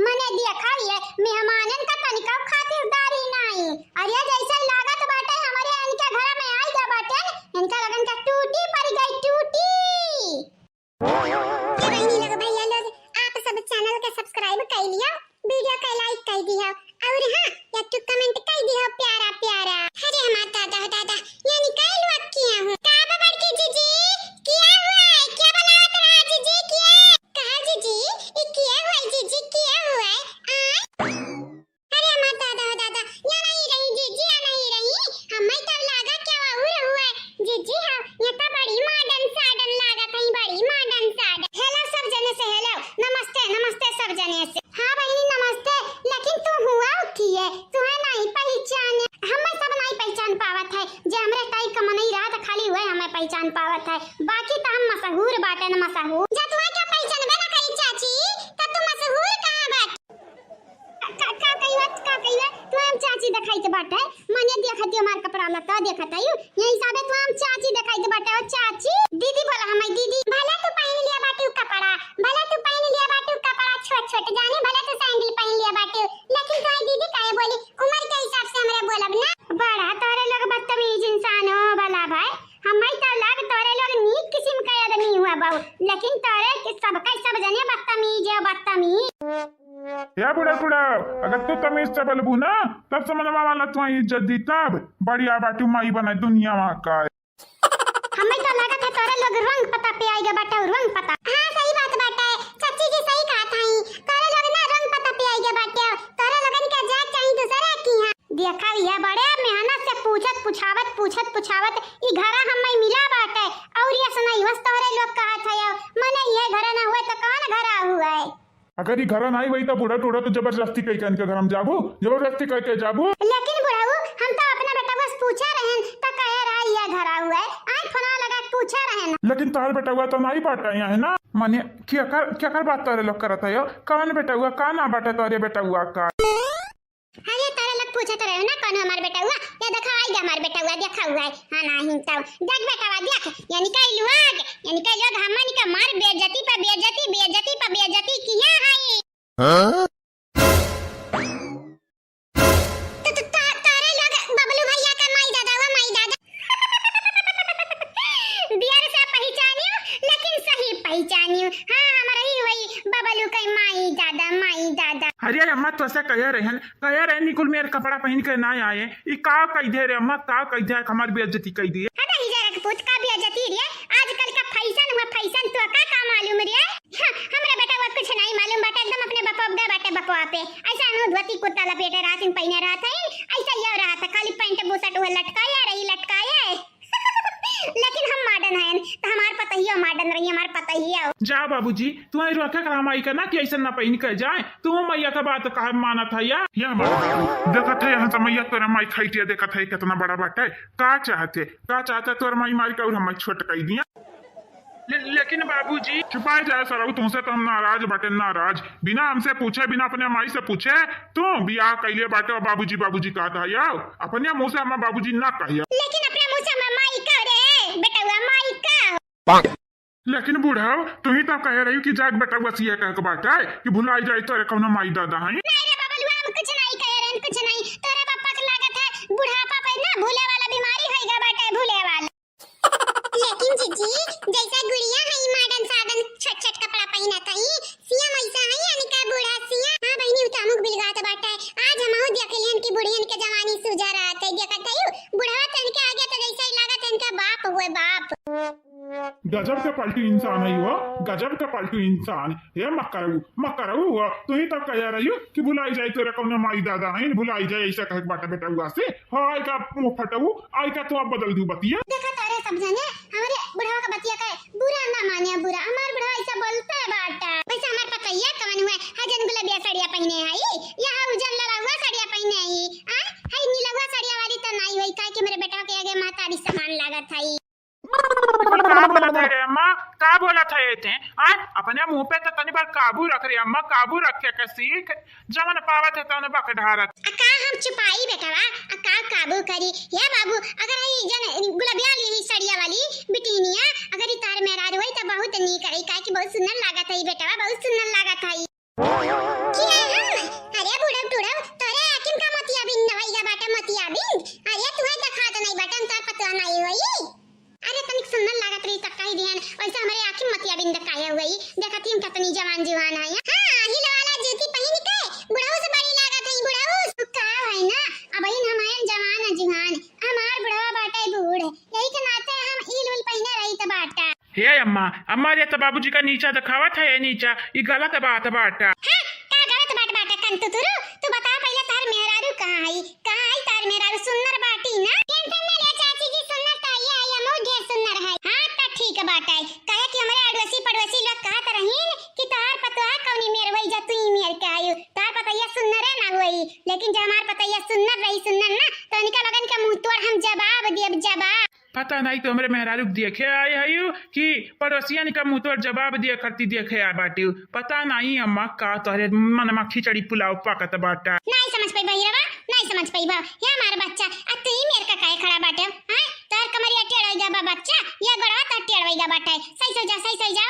मने देखा ये मेहमानन का तनिका खातिरदारी नाई। अरे जैसे लागत बाटे हमरे इनके घर में आई जा बाटे, इनका लगन का टूटी पड़ गई, टूटी। ए बहिनी लोग, भैया लोग, आप सब channel के subscribe कर लियो, video के like कर दियो, और हाँ, या तो comment कर दियो प्यारा प्यारा। अरे हमार दादा हो दादा, त हम मशहूर बाटे न मशहूर। जा तू का पहचानबे ना करी चाची, त तू मशहूर कहाँ बाटे? का, का कहियो, का कहियो? तू हम चाची देखाइत बाटे, मने देखत हमार कपड़ा लत्ता देखत हयू, यही हिसाबे तू हम चाची देखाइत बाटे। ओ चाची, दीदी बोला हमार दीदी, भला तू पहिन लिया बाटू कपड़ा, भला तू पहिन लिया बाटू कपड़ा छोट छोट, जाने भला तू सैंडल पहिन लिया बाटू, लेकिन तू दीदी काहे बोली? उम्र के हिसाब से हमरे बोलब ना। बड़ा तोरे लोग बदतमीज इंसान हो भला भाई, हमार तो लग तोरे लोग नीक किस्म के आदमी हुआ बाऊ, लेकिन तोरे के सबके सब जने बदतमीज है, बदतमीज। ए बुढ़ा, बुढ़ा, अगर तू तमीज से बोलबू ना, तब समझवा वाला तू इज्जत दी तब। बढ़िया बाटू माई बने दुनिया वहाँ का। हमें तो लागत है तोरे लोग रंग पता पे आइगा बाटे, रंग पता। हाँ, सही बात बाटे, चाची जी सही कहत हई। तोरे लोग ना रंग पता पे आइगा बाटे, तोरे लोगन के जाए चाही दूसरे की यहाँ। देखा भैया, बड़े मेहनत से पूछत पुछावत, पूछत पुछावत ई घरा हमें मिला बाटे। और ये सुनाई बस तोरे लोग कहत है, मने ये घरा ना हुए तो कौन घरा हुए? अगर ई घरा नाई वही तो बूढ़ा टूढ़ा तो जबरदस्ती कई के इनके घर में जाबू, जबरदस्ती कई के जाबू। लेकिन बुढ़ऊ, हम तो अपना बेटवा से पूछे रहन, तो कहे रहा ये घरा हुए, आज फोन लगा के पूछे रहन। लेकिन तोहर बेटवा तो नाई बाटा यहाँ है ना, माने केकर, केकर बात तोरे लोग करत है यो? कौन बेटवा, का ना बाटा तोरे बेटवा का? अरे, तारा लोग पूछत रहे ना, कौन हमार बेटवा? ये देखा, आई गे हमार बेटवा, देखा हुआ है। हाँ, नहीं तो देख बेटवा, देख, यानी कई लोग, यानी कई लोग हमन के मार बेइज्जती पे बेइज्जती, बेइज्जती पे बेइज्जती किया है। हाँ? तो, तो, तो, तारा लोग बबलू भैया का माई दादा, वो माई दादा। दियर से पहचानियो, लेकिन सही पहचानियो। हाँ, हमरा ही वही बबलू के माई दादा, माई दादा। अरे अम्मा, तोसे कहे रहन, कहे रहन, निकुल मेर कपड़ा पहिन के ना आए। ई का कह दे रे अम्मा, का कह दे, हमार बेइज्जती कह दिए। हटा ही जरा के पूत का बेइज्जती रे, आजकल का फैशन हुआ, फैशन तो का, का मालूम रे? हाँ, हमरा बेटवा कुछ नहीं मालूम बाटे, एकदम अपने बपवा दे बाटे बपवा पे। ऐसा नु धोती कुर्ता लपेटे रहत, इन पहिने रहत है, ऐसा ये रहत है, खाली पैंट बुशर्ट हुए लटकाए रही, लटकाए। लेकिन हम मॉडर्न हैं, तो हमार पतहियो मॉडर्न रही, हमार पतहियो। जा बाबूजी, तुम्हारी रोके कर हम आई करना कि ऐसा ना पहिन के जाए। तू मैया का बात काहे मानत है या? या हमार बाबू, देखत है यहाँ से मैया तोरा माई खैटिया देखत है कितना बड़ा बाटे। का चाहते, का चाहते तोर माई मारी के और हम छोट कह दिया? ले-, लेकिन बाबूजी। चुपाए जाए सरऊ, तुमसे तो हम नाराज बाटे, नाराज। बिना हमसे पूछे, बिना अपने माई से पूछे तू बियाह कैले बाटे और बाबूजी, बाबूजी कहत है याओ। अपने मुंह से हमार बाबूजी ना कहिया। लेकिन अपने मुंह से हमार माई का रे, बेटवा माई का। लेकिन बूढ़ा, तू ही तो कहे रही कि जाके बेटवा से ये कह के बाटे कि भुलाई जाए तोरे कौनो माई दादा हैं। नहीं रे बबलुआ, हम कुछ नहीं कहे रहन, कुछ नहीं। तोरे पापा के लागत है बुढ़ापा पे ना भूले वाला बीमारी होइगा बाटे, भूले वाला। लेकिन जीजी, जैसा गुड़िया है, मॉडर्न साडन, छोट छोट कपड़ा पहिनत है, सिया वैसा है, यानी का बूढ़ा सिया। हाँ बहिनी, उ तो अमुक बिलगात बाटे। आज हमहू देख लिहन कि बुढ़ियन के जवानी सूझा रहत है, देखत है, बुढ़वा तो इनके आगे तो जैसे ही लागत है इनका बाप हुए, बाप। गजब के पलटू इंसान है वो, गजब के पलटू इंसान। हे मकरू, मकरू हो, तू ही तो कह रही हो कि भुलाई जाए तोरे कौनो माई दादा हैं, भुलाई जाए, ऐसा कहे के बाटे बेटवा से। हाँ, आई का मुंह फटऊ, आई का तू अब बदल दू बतिया। देखा तारे सब जने, हमरे बुढ़वा का बतिया का बुरा ना माने, बुरा। हमार बुढ़वा ऐसा बोलते बाटा। वैसे हमार पतैया कवन हुए, हा जन गुलबिया साड़िया पहिने आई, या हा उजर ललहुआ साड़िया पहिने आई, आ, हाई नीलहुआ साड़िया वाली तो नाई होई, काहे कि हमरे बेटवा के आगे महतारी समान लागत है। का बोलत है रे अम्मा? का बोलत है ते? आय, अपने मुंह पे तो तनी बार काबू रख रे अम्मा, काबू रखे के सीख। जवन पावत है तवन बक ढारत। आ का हम चुपाई बेटवा, आ का काबू करी? हे बाबू, अगर ई जन गुलबिया वाली, ई सड़िया वाली बिटिनिया, अगर ई तार मेहरारू होई त बहुत नीक रही, काहे कि बहुत सुंदर लागत है ई बेटवा, बहुत सुंदर लागत है। के हम? अरे बुढ़ऊ टुढ़ऊ, तोरे आँखिन का मोतियाबिंद होइगा बाटे मोतियाबिंद? अरे तुहे देखात नहीं बाटे, हम तोर पतवा नहीं होई। अरे तनिक सुंदर लागत रही त कही दिहन, वैसे हमरे आँखिन मोतियाबिंद काहे हुई? देखत ही हम कितनी जवान जुवान है। हाँ, हिल वाला जूती पहिन के बुढ़ऊ से बड़ी लागत है बुढ़ऊ। का है ना, अबहिन हम हैं जवान जुवान, हमार बुढ़वा बाटे बूढ़, यही के नाते हम हील उल पहिने रही त बाटा। हे अम्मा, अम्मा, ये तो बाबूजी का नीचा दिखावत है, ये नीचा, ई गलत बात बाटा। हाँ, का गलत बात बाटा, कंतुतुरु? तू बता पहिले, तार मेहरारू कहाँ है? कहाँ है तार मेहरारू? सुन्नर बाटी ना? टेंशन ना ले चाची जी, सुन्नर तो ये है, ये मुँह ढेर सुन्नर है। हाँ, तो ठीक बाटा है। कहे कि हमरे अड़ोसी पड़ोसी लोग कहत रहीन कि तार पतोहा कौनी मेर वही जा, तू ही मेर के आयु। तार पतैया सुन्नरे ना हुई, लेकिन जब हमार पतैया सुन्नर रही, सुन्नर ना, तो इनका लोगन के मुँह तोड़ हम जवाब देब, जवाब। पता नहीं तो हमरे मेहरारू के देखे आए हयू कि पड़ोसियन का मुँह तोर जवाब दिया करती देखे आ बाटे। पता नहीं अम्मा का तोहरे मनमा खिचड़ी पुलाव पाकत बाटा। नहीं समझ पाई बहिरवा, नहीं समझ पाई बा। हे हमार बच्चा, आ तू ही मेर का काहे खड़ा बाटे? हाँ, तोहर कमरिया टेढ़ होइगा बा बच्चा, या गोड़वा तोहर टेढ़ होइगा बाटे। सही सही जा, सही सही जा।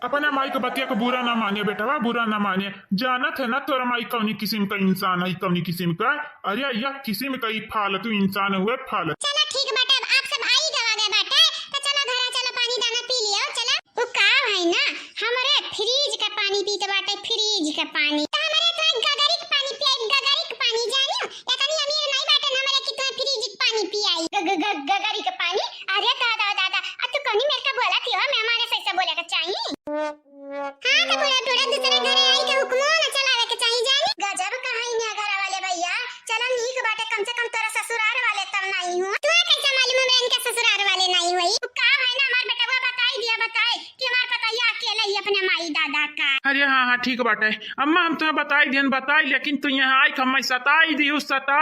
अपना माई के बतिया के बुरा ना माने बेटवा, बुरा ना माने। जानत है ना तोरा माई कौनी किस्म का इंसान है, कौनी किस्म का। अरे या किस्म का ही फालतू इंसान हुए, फालतू। चला ठीक बाटे, अब आप सब आई गवा गए बाटे, तो चला घरा चला पानी दाना पी लियो, चला। उ का भाई ना, हमरे फ्रिज का पानी पीत बाटे, फ्रिज का पानी। तो हमरे तो गगरी के पानी पियाई, गगरी के पानी जानियो। इतनी अमीर नहीं बाटे हमरे कि तुम्हें फ्रिज के पानी पियाई। ग-, ग-, ग-, गगरी के पानी? अरे दादा, दादा, अब तू कौनी मेर का बोला थी हो? मैं हमारे से ऐसा बोले का चाहिए। हाँ, तो पूरा टूरा दूसरे घरे आई के हुक्मो न चलावे के चाहिए जानी। गजब कहाई ने घर वाले भैया। चला नीक बाटे, कम से कम तोरा ससुरार वाले तब नहीं हुआ। तू कैसे मालूम है इनके ससुरार वाले नहीं हुई? तू का है ना हमार बेटवा बताई दिया, बताए कि हमार पतैया अकेले ही अपने माई दादा का। अरे हाँ, हाँ, ठीक बाटे। अम्मा, हम तुम्हें बताई दिहन, बताई, लेकिन तू यहाँ आई के हमें सताई दियो, सता।